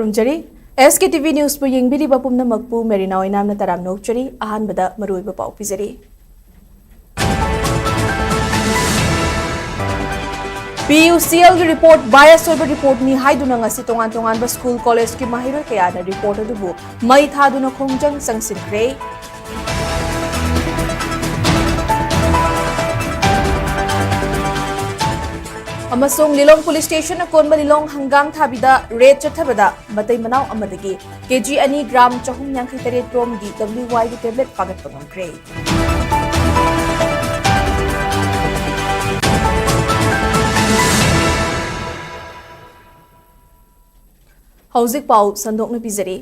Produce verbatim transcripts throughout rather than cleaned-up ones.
ꯈꯨꯔꯨꯝꯖꯔꯤ꯫ ꯑꯦꯁ K T V ꯅ꯭ꯌꯨꯁꯄꯨ ꯌꯦꯡꯕꯤꯔꯤꯕ ꯄꯨꯝꯅꯃꯛꯄꯨ Marina ꯑꯣꯏꯅꯥꯝꯅ ꯇꯔꯥꯝꯅ ꯑꯣꯛꯆꯔꯤ꯫ ꯑꯍꯥꯟꯕꯗ ꯃꯔꯨꯑꯣꯏꯕ ꯄꯥꯎ ꯄꯤꯖꯔꯤ꯫ ꯄꯤ ꯌꯨ ꯁꯤ ꯑꯦꯜꯒꯤ ꯔꯤꯄꯣꯔꯠ ꯕꯥꯏꯑꯦꯁ ꯑꯣꯏꯕ ꯔꯤꯄꯣꯔꯠꯅꯤ ꯍꯥꯏꯗꯨꯅ ꯉꯁꯤ ꯇꯣꯉꯥꯟ ꯇꯣꯉꯥꯟꯕ ꯁ꯭ꯀꯨꯜ ꯀꯣꯂꯦꯖꯀꯤ ꯃꯍꯩꯔꯣꯏ ꯀꯌꯥꯅ ꯔꯤꯄꯣꯔꯠ ꯑꯗꯨꯕꯨ ꯃꯩ ꯊꯥꯗꯨꯅ ꯈꯣꯡꯖꯪ ꯆꯪꯁꯤꯟꯈ꯭ꯔꯦ꯫ ꯑꯃꯁꯨꯡ ꯂꯤꯂꯣꯡ ꯄꯨꯂꯤꯁ ꯁ꯭ꯇꯦꯁꯟꯅ ꯀꯣꯟꯕ ꯂꯤꯂꯣꯡ ꯍꯪꯒꯥꯝ ꯊꯥꯕꯤꯗ ꯔꯦꯗ ꯆꯠꯊꯕꯗ ꯃꯇꯩ ꯃꯅꯥꯎ ꯑꯃꯗꯒꯤ ꯀꯦ ꯖꯤ ꯑꯅꯤ ꯒ꯭ꯔꯥꯝ ꯆꯍꯨꯝ ꯌꯥꯡꯈꯩ ꯇꯔꯦꯠ ꯔꯣꯝꯒꯤ ꯗꯕ꯭ꯂꯤꯎ ꯋꯥꯏꯒꯤ ꯇꯦꯕ꯭ꯂꯦꯠ ꯐꯥꯒꯠꯄ ꯉꯝꯈ꯭ꯔꯦ꯫ ꯍꯧꯖꯤꯛ ꯄꯥꯎ ꯁꯟꯗꯣꯛꯅ ꯄꯤꯖꯔꯤ꯫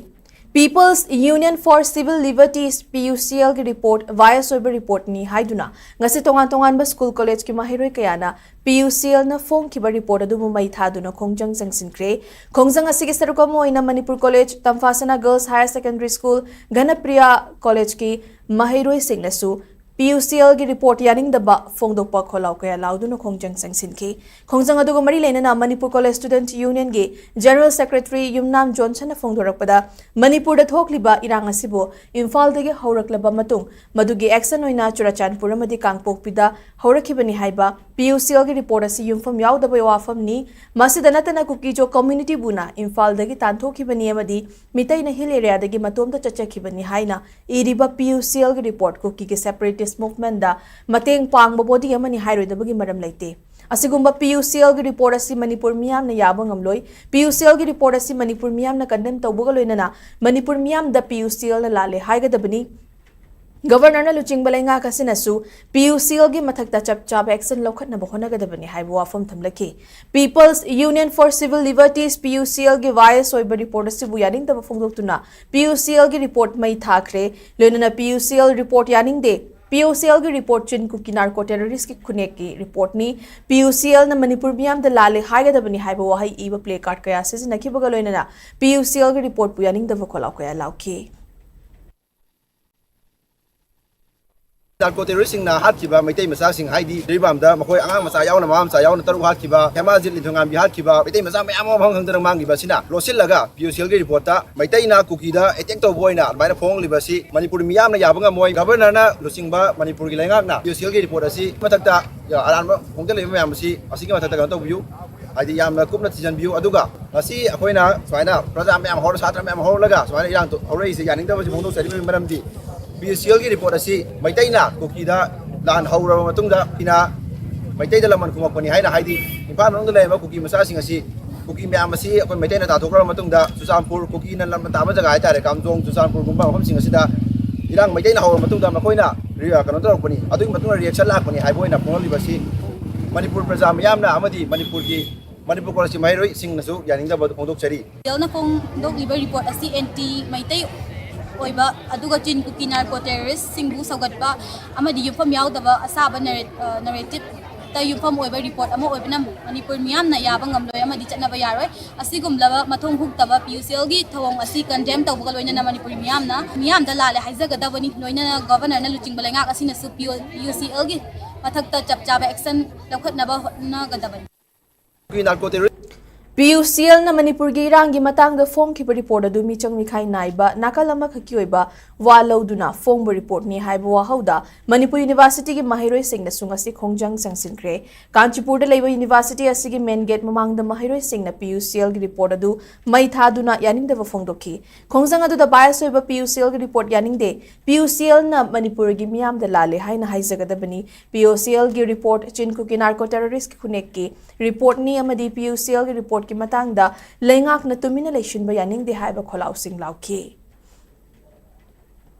People's Union for Civil Liberties, P U C ꯑꯦꯜꯒꯤ ꯔꯤꯄꯣꯔꯠ ꯕꯥꯏꯑꯦꯁ ꯑꯣꯏꯕ ꯔꯤꯄꯣꯔꯠꯅꯤ ꯍꯥꯏꯗꯨꯅ ꯉꯁꯤ ꯇꯣꯉꯥꯟ ꯇꯣꯉꯥꯟꯕ ꯁ꯭ꯀꯨꯜ ꯀꯣꯂꯦꯖꯀꯤ ꯃꯍꯩꯔꯣꯏ ꯀꯌꯥꯅ ꯄꯤ ꯌꯨ ꯁꯤ ꯑꯦꯜꯅ ꯐꯣꯡꯈꯤꯕ ꯔꯤꯄꯣꯔꯠ ꯑꯗꯨꯕꯨ ꯃꯩ ꯊꯥꯗꯨꯅ ꯈꯣꯡꯖꯪ ꯆꯪꯁꯤꯟꯈ꯭ꯔꯦ꯫ ꯈꯣꯡꯖꯪ ꯑꯁꯤꯒꯤ ꯁꯔꯨꯛ ꯑꯃ ꯑꯣꯏꯅ Manipur college, Tamphasana girls higher secondary school, Ghanapriya ꯀꯣꯂꯦꯖꯀꯤ ꯃꯍꯩꯔꯣꯏꯁꯤꯡꯅꯁꯨ ꯄꯤ ꯌꯨ ꯁꯤ ꯑꯦꯜꯒꯤ ꯔꯤꯄꯣꯔꯠ ꯌꯥꯅꯤꯡꯗꯕ ꯐꯣꯡꯗꯣꯛꯄ ꯈꯣꯜꯂꯥꯎ ꯀꯌꯥ ꯂꯥꯎꯗꯨꯅ ꯈꯣꯡꯖꯪ ꯆꯪꯁꯤꯟꯈꯤ꯫ ꯈꯣꯡꯖꯪ ꯑꯗꯨꯒ ꯃꯔꯤ ꯂꯩꯅꯅ ꯃꯅꯤꯄꯨꯔ ꯀꯣꯂꯦꯖ ꯁ꯭ꯇꯨꯗꯦꯟꯠ ꯌꯨꯅꯤꯌꯟꯒꯤ ꯖꯦꯅꯔꯦꯜ ꯁꯦꯀ꯭ꯔꯦꯇꯔꯤ ꯌꯨꯝꯅꯥꯝ ꯖꯣꯟꯁꯟꯅ ꯐꯣꯡꯗꯣꯔꯛꯄꯗ, ꯃꯅꯤꯄꯨꯔꯗ ꯊꯣꯛꯂꯤꯕ ꯏꯔꯥꯡ ꯑꯁꯤꯕꯨ ꯏꯝꯐꯥꯜꯗꯒꯤ ꯍꯧꯔꯛꯂꯕ ꯃꯇꯨꯡ ꯃꯗꯨꯒꯤ ꯑꯦꯛꯁꯟ ꯑꯣꯏꯅ ꯆꯨꯔꯆꯥꯟꯄꯨꯔ ꯑꯃꯗꯤ ꯀꯥꯡꯄꯣꯛꯄꯤꯗ ꯍꯧꯔꯛꯈꯤꯕꯅꯤ ꯍꯥꯏꯕ ꯄꯤ ꯌꯨ ꯁꯤ ꯑꯦꯜꯒꯤ ꯔꯤꯄꯣꯔꯠ ꯑꯁꯤ ꯌꯨꯝꯐꯝ ꯌꯥꯎꯗꯕ ꯋꯥꯐꯝꯅꯤ꯫ ꯃꯁꯤꯗ ꯅꯠꯇꯅ ꯀꯨꯀꯤꯖꯣ ꯀꯝꯃ꯭ꯌꯨꯅꯤꯇꯤꯕꯨꯅ ꯏꯝꯐꯥꯜꯗꯒꯤ ꯇꯥꯟꯊꯣꯛꯈꯤꯕꯅꯤ ꯑꯃꯗꯤ ꯃꯤꯇꯩꯅ ꯍꯤꯜ ꯑꯦꯔꯤꯌꯥꯗꯒꯤ ꯃꯇꯣꯝꯇ ꯆꯠꯆꯈꯤꯕꯅꯤ ꯍꯥꯏꯅ ꯏꯔꯤꯕ ꯄꯤ ꯌꯨ ꯁꯤ ꯑꯦꯜꯒꯤ ꯔꯤꯄꯣꯔꯠ ꯀꯨꯀꯤꯒꯤ ꯁꯦꯄꯔꯦꯇꯤꯁ ꯃꯨꯚꯃꯦꯟꯠꯗ ꯃꯇꯦꯡ ꯄꯥꯡꯕ ꯕꯣꯗꯤ ꯑꯃꯅꯤ ꯍꯥꯏꯔꯣꯏꯗꯕꯒꯤ ꯃꯔꯝ ꯂꯩꯇꯦ꯫ ꯑꯁꯤꯒꯨꯝꯕ ꯄꯤ ꯌꯨ ꯁꯤ ꯑꯦꯜꯒꯤ ꯔꯤꯄꯣꯔꯠ ꯑꯁꯤ ꯃꯅꯤꯄꯨꯔ ꯃꯤꯌꯥꯝꯅ ꯌꯥꯕ ꯉꯝꯂꯣꯏ꯫ ꯄꯤ ꯌꯨ ꯁꯤ ꯑꯦꯜꯒꯤ ꯔꯤꯄꯣꯔꯠ ꯑꯁꯤ ꯃꯅꯤꯄꯨꯔ ꯃꯤꯌꯥꯝꯅ ꯀꯟꯗꯦꯝ ꯇꯧꯕꯒ ꯂꯣꯏꯅꯅ ꯃꯅꯤꯄꯨꯔ ꯃꯤꯌꯥꯝꯗ ꯄꯤ ꯌꯨ ꯁꯤ ꯑꯦꯜꯅ ꯂꯥꯜꯂꯦ ꯍꯥꯏꯒꯗꯕꯅꯤ꯫ ꯒꯕꯔꯅꯔꯅ ꯂꯨꯆꯤꯡꯕ ꯂꯩꯉꯥꯛ ꯑꯁꯤꯅꯁꯨ ꯄꯤ ꯌꯨ ꯁꯤ ꯑꯦꯜꯒꯤ ꯃꯊꯛꯇ ꯆꯞ ꯆꯥꯕ ꯑꯦꯛꯁꯟ ꯂꯧꯈꯠꯅꯕ ꯍꯣꯠꯅꯒꯗꯕꯅꯤ ꯍꯥꯏꯕ ꯋꯥꯐꯝ ꯊꯝꯂꯛꯈꯤ꯫ People's Union for Civil Liberties, P U C ꯑꯦꯜꯒꯤ ꯕꯥꯏꯑꯦꯁ ꯑꯣꯏꯕ ꯔꯤꯄꯣꯔꯠ ꯑꯁꯤꯕꯨ ꯌꯥꯅꯤꯡꯗꯕ ꯐꯣꯡꯗꯣꯛꯇꯨꯅ ꯄꯤ ꯌꯨ ꯁꯤ ꯑꯦꯜꯒꯤ ꯔꯤꯄꯣꯔꯠ ꯃꯩ ꯊꯥꯈ꯭ꯔꯦ꯫ ꯂꯣꯏꯅꯅ ꯄꯤ ꯌꯨ ꯁꯤ ꯑꯦꯜ ꯔꯤꯄꯣꯔꯠ ꯌꯥꯅꯤꯡꯗꯦ꯫ ꯄꯤ ꯌꯨ ꯁꯤ ꯑꯦꯜꯒꯤ ꯔꯤꯄꯣꯔꯠ ꯆꯤꯟ ꯀꯨꯀꯤ ꯅꯥꯔꯀꯣ ꯇꯦꯔꯣꯔꯤꯁ꯭ꯠꯀꯤ ꯈꯨꯠꯅꯦꯛꯀꯤ ꯔꯤꯄꯣꯔꯠꯅꯤ꯫ ꯄꯤ ꯌꯨ ꯁꯤ ꯑꯦꯜꯅ ꯃꯅꯤꯄꯨꯔ ꯃꯤꯌꯥꯝꯗ ꯂꯥꯜꯂꯦ ꯍꯥꯏꯒꯗꯕꯅꯤ ꯍꯥꯏꯕ ꯋꯥꯍꯩ ꯏꯕ ꯄ꯭ꯂꯦ ꯀꯥꯔꯗ ꯀꯌꯥ ꯁꯤꯖꯤꯟꯅꯈꯤꯕꯒ ꯂꯣꯏꯅꯅ ꯄꯤ ꯌꯨ ꯁꯤ ꯑꯦꯜꯒꯤ ꯔꯤꯄꯣꯔꯠꯄꯨ ꯌꯥꯅꯤꯡꯗꯕ ꯈꯣꯜꯂꯥꯎ ꯀꯌꯥ ꯂꯥꯎꯈꯤ꯫ ꯅꯥꯔꯀꯣ ꯇꯦꯔꯣꯔꯤꯁꯁꯤꯡꯅ ꯍꯥꯠꯈꯤꯕ ꯃꯩꯇꯩ ꯃꯆꯥꯁꯤꯡ, ꯍꯥꯏꯗꯤ ꯖꯤꯔꯤꯕꯥꯝꯗ ꯃꯈꯣꯏ ꯑꯉꯥꯡ ꯃꯆꯥ ꯌꯥꯎꯅ, ꯃꯃꯥ ꯃꯆꯥ ꯌꯥꯎꯅ ꯇꯔꯨꯛ ꯍꯥꯠꯈꯤꯕ, ꯍꯦꯃꯥꯖꯤꯠ ꯅꯤꯡꯊꯧꯉꯥꯝꯕꯤ ꯍꯥꯠꯈꯤꯕ, ꯃꯩꯇꯩ ꯃꯆꯥ ꯃꯌꯥꯝ ꯑꯃ ꯃꯐꯝ ꯈꯪꯗꯅ ꯃꯥꯡꯈꯤꯕ ꯑꯁꯤꯅ ꯂꯣꯠꯁꯤꯜꯂꯒ ꯄꯤ ꯌꯨ ꯁꯤ ꯑꯦꯜꯒꯤ ꯔꯤꯄꯣꯔꯠꯇ ꯃꯩꯇꯩꯅ ꯀꯨꯀꯤꯗ ꯑꯦꯇꯦꯛ ꯇꯧꯕ ꯑꯣꯏꯅ ꯑꯗꯨꯃꯥꯏꯅ ꯐꯣꯡꯂꯤꯕ ꯑꯁꯤ ꯃꯅꯤꯄꯨꯔ ꯃꯤꯌꯥꯝꯅ ꯌꯥꯕ ꯉꯝꯃꯣꯏ꯫ ꯒꯚꯔꯅꯔꯅ ꯂꯨꯆꯤꯡꯕ ꯃꯅꯤꯄꯨꯔꯒꯤ ꯂꯩꯉꯥꯛꯅ ꯄꯤ ꯌꯨ ꯁꯤ ꯑꯦꯜꯒꯤ ꯔꯤꯄꯣꯔꯠ ꯑꯁꯤ ꯃꯊꯛꯇ ꯑꯔꯥꯟꯕ ꯐꯣꯡꯖꯤꯜꯂꯛꯂꯤꯕ ꯃꯌꯥꯝ ꯑꯁꯤ, ꯑꯁꯤꯒꯤ ꯃꯊꯛꯇ ꯀꯩꯅꯣ ꯇꯧꯕꯤꯌꯨ, ꯍꯥꯏꯗꯤ ꯌꯥꯝꯅ ꯀꯨꯞꯅ ꯊꯤꯖꯤꯟꯕꯤꯌꯨ꯫ ꯑꯗꯨꯒ ꯉꯁꯤ ꯑꯩꯈꯣꯏꯅ ꯁꯨꯃꯥꯏꯅ ꯄ꯭ꯔꯖꯥ ꯃꯌꯥꯝ ꯍꯧꯔ, ꯁꯥꯇ꯭ꯔ ꯃꯌꯥꯝ ꯍꯧꯔꯂꯒ ꯁꯨꯃꯥꯏꯅ ꯏꯔꯥꯡ ꯊꯣꯛ-, ꯍꯧꯔꯛꯏꯁꯦ ꯌꯥꯅꯤꯡꯗꯕꯁꯤ ꯐꯣꯡꯗꯣꯛꯆꯔꯤꯕꯒꯤ ꯃꯔꯝꯗꯤ ꯄꯤ ꯌꯨ ꯁꯤ ꯑꯦꯜꯒꯤ ꯔꯤꯄꯣꯔꯠ ꯑꯁꯤ ꯃꯩꯇꯩꯅ ꯀꯨꯀꯤꯗ ꯂꯥꯟ ꯍꯧꯔꯕ ꯃꯇꯨꯡꯗ ꯀꯨꯀꯤꯅ ꯃꯩꯇꯩꯗ ꯂꯃꯟ ꯈꯨꯝꯃꯛꯄꯅꯤ ꯍꯥꯏꯅ, ꯍꯥꯏꯗꯤ ꯏꯝꯐꯥꯜ ꯃꯅꯨꯡꯗ ꯂꯩꯔꯤꯕ ꯀꯨꯀꯤ ꯃꯆꯥꯁꯤꯡ ꯑꯁꯤ, ꯀꯨꯀꯤ ꯃꯌꯥꯝ ꯑꯁꯤ ꯑꯩꯈꯣꯏ ꯃꯩꯇꯩꯅ ꯇꯥꯟꯊꯣꯛꯈ꯭ꯔꯕ ꯃꯇꯨꯡꯗ ꯆꯨꯔꯆꯥꯟꯄꯨꯔ ꯀꯨꯀꯤꯅ ꯂꯝ ꯇꯥꯕ ꯖꯒꯥ ꯍꯥꯏꯇꯥꯔꯦ, ꯀꯥꯝꯖꯣꯡ, ꯆꯨꯔꯆꯥꯟꯄꯨꯔꯒꯨꯝꯕ ꯃꯐꯝꯁꯤꯡ ꯑꯁꯤꯗ ꯏꯔꯥꯡ ꯃꯩꯇꯩꯅ ꯍꯧꯔꯕ ꯃꯇꯨꯡꯗ ꯃꯈꯣꯏꯅ ꯔꯤ-, ꯀꯩꯅꯣ ꯇꯧꯔꯛꯄꯅꯤ, ꯑꯗꯨꯒꯤ ꯃꯇꯨꯡꯗ ꯔꯤꯌꯦꯛꯁꯟ ꯂꯥꯛꯄꯅꯤ ꯍꯥꯏꯕ ꯑꯣꯏꯅ ꯐꯣꯡꯍꯜꯂꯤꯕ ꯑꯁꯤ ꯃꯅꯤꯄꯨꯔ ꯄ꯭ꯔꯖꯥ ꯃꯤꯌꯥꯝꯅ ꯑꯃꯗꯤ ꯃꯅꯤꯄꯨꯔꯒꯤ, ꯃꯅꯤꯄꯨꯔ ꯀꯣꯂꯦꯖꯀꯤ ꯃꯍꯩꯔꯣꯏꯁꯤꯡꯅꯁꯨ ꯌꯥꯅꯤꯡꯗꯕ ꯑꯗꯨ ꯐꯣꯡꯗꯣꯛꯆꯔꯤ꯫ ꯖꯦꯜꯅ ꯐꯣꯡꯗꯣꯛꯂꯤꯕ ꯔꯤꯄꯣꯔꯠ ꯑꯁꯤ ꯑꯦꯟꯇꯤ ꯃꯩꯇꯩ ꯑꯣꯏꯕ ꯑꯗꯨꯒ ꯆꯤꯟ ꯀꯨꯀꯤ ꯅꯥꯔꯀꯣ ꯇꯦꯔꯣꯔꯤꯁꯁꯤꯡꯕꯨ ꯁꯧꯒꯠꯄ ꯑꯃꯗꯤ ꯌꯨꯝꯐꯝ ꯌꯥꯎꯗꯕ ꯑꯁꯥꯕ ꯅꯦꯔꯦ-, ꯑ, ꯅꯦꯔꯦꯇꯤꯞꯇ ꯌꯨꯝꯐꯝ ꯑꯣꯏꯕ ꯔꯤꯄꯣꯔꯠ ꯑꯃ ꯑꯣꯏꯕꯅ ꯃꯅꯤꯄꯨꯔ ꯃꯤꯌꯥꯝꯅ ꯌꯥꯕ ꯉꯝꯂꯣꯏ ꯑꯃꯗꯤ ꯆꯠꯅꯕ ꯌꯥꯔꯣꯏ꯫ ꯑꯁꯤꯒꯨꯝꯂꯕ ꯃꯊꯣꯡ ꯍꯨꯛꯇꯕ ꯄꯤ ꯌꯨ ꯁꯤ ꯑꯦꯜꯒꯤ ꯊꯧꯑꯣꯡ ꯑꯁꯤ ꯀꯟꯗꯦꯝ ꯇꯧꯕꯒ ꯂꯣꯏꯅꯅ ꯃꯅꯤꯄꯨꯔꯤ ꯃꯤꯌꯥꯝꯅ, ꯃꯤꯌꯥꯝꯗ ꯂꯥꯜꯂꯦ ꯍꯥꯏꯖꯒꯗꯕꯅꯤ꯫ ꯂꯣꯏꯅꯅ ꯒꯚꯔꯅꯔꯅ ꯂꯨꯆꯤꯡꯕ ꯂꯩꯉꯥꯛ ꯑꯁꯤꯅꯁꯨ ꯄꯤ ꯌꯨ ꯁꯤ ꯑꯦꯜꯒꯤ ꯃꯊꯛꯇ ꯆꯞ ꯆꯥꯕ ꯑꯦꯛꯁꯟ ꯂꯧꯈꯠꯅꯕ ꯍꯣꯠꯅꯒꯗꯕꯅꯤ꯫ ꯀꯨꯀꯤ ꯅꯥꯔꯀꯣ ꯇꯦꯔꯣꯔꯤꯁ ꯄꯤ ꯌꯨ ꯁꯤ ꯑꯦꯜꯅ ꯃꯅꯤꯄꯨꯔꯒꯤ ꯏꯔꯥꯡꯒꯤ ꯃꯇꯥꯡꯗ ꯐꯣꯡꯈꯤꯕ ꯔꯤꯄꯣꯔꯠ ꯑꯗꯨ ꯃꯤꯆꯪ ꯃꯤꯈꯥꯏ ꯅꯥꯏꯕ, ꯅꯥꯀꯜ ꯑꯃꯈꯛꯀꯤ ꯑꯣꯏꯕ ꯋꯥ ꯂꯧꯗꯨꯅ ꯐꯣꯡꯕ ꯔꯤꯄꯣꯔꯠꯅꯤ ꯍꯥꯏꯕ ꯋꯥꯍꯧꯗ ꯃꯅꯤꯄꯨꯔ ꯌꯨꯅꯤꯚꯔꯁꯤꯇꯤꯒꯤ ꯃꯍꯩꯔꯣꯏꯁꯤꯡꯅꯁꯨ ꯉꯁꯤ ꯈꯣꯡꯖꯪ ꯆꯪꯁꯤꯟꯈ꯭ꯔꯦ꯫ ꯀꯥꯟꯆꯤꯄꯨꯔꯗ ꯂꯩꯕ ꯌꯨꯅꯤꯚꯔꯁꯤꯇꯤ ꯑꯁꯤꯒꯤ ꯃꯦꯟ ꯒꯦꯠ ꯃꯃꯥꯡꯗ ꯃꯍꯩꯔꯣꯏꯁꯤꯡꯅ ꯄꯤ ꯌꯨ ꯁꯤ ꯑꯦꯜꯒꯤ ꯔꯤꯄꯣꯔꯠ ꯑꯗꯨ ꯃꯩ ꯊꯥꯗꯨꯅ ꯌꯥꯅꯤꯡꯗꯕ ꯐꯣꯡꯗꯣꯛꯈꯤ꯫ ꯈꯣꯡꯖꯪ ꯑꯗꯨꯗ ꯕꯥꯏꯁ ꯑꯣꯏꯕ ꯄꯤ ꯌꯨ ꯁꯤ ꯑꯦꯜꯒꯤ ꯔꯤꯄꯣꯔꯠ ꯌꯥꯅꯤꯡꯗꯦ, ꯄꯤ ꯌꯨ ꯁꯤ ꯑꯦꯜꯅ ꯃꯅꯤꯄꯨꯔꯒꯤ ꯃꯤꯌꯥꯝꯗ ꯂꯥꯜꯂꯦ ꯍꯥꯏꯅ ꯍꯥꯏꯖꯒꯗꯕꯅꯤ꯫ ꯄꯤ ꯌꯨ ꯁꯤ ꯑꯦꯜꯒꯤ ꯔꯤꯄꯣꯔꯠ ꯆꯤꯟ ꯀꯨꯀꯤ ꯅꯥꯔꯀꯣ ꯇꯦꯔꯣꯔꯤꯁꯀꯤ ꯈꯨꯅꯦꯛꯀꯤ ꯔꯤꯄꯣꯔꯠꯅꯤ ꯑꯃꯗꯤ ꯄꯤ ꯌꯨ ꯁꯤ ꯑꯦꯜꯒꯤ ꯔꯤꯄꯣꯔꯠꯀꯤ ꯃꯇꯥꯡꯗ ꯂꯩꯉꯥꯛꯅ ꯇꯨꯃꯤꯟꯅ ꯂꯩꯁꯤꯟꯕ ꯌꯥꯅꯤꯡꯗꯦ ꯍꯥꯏꯕ ꯈꯣꯜꯂꯥꯎꯁꯤꯡ ꯂꯥꯎꯈꯤ꯫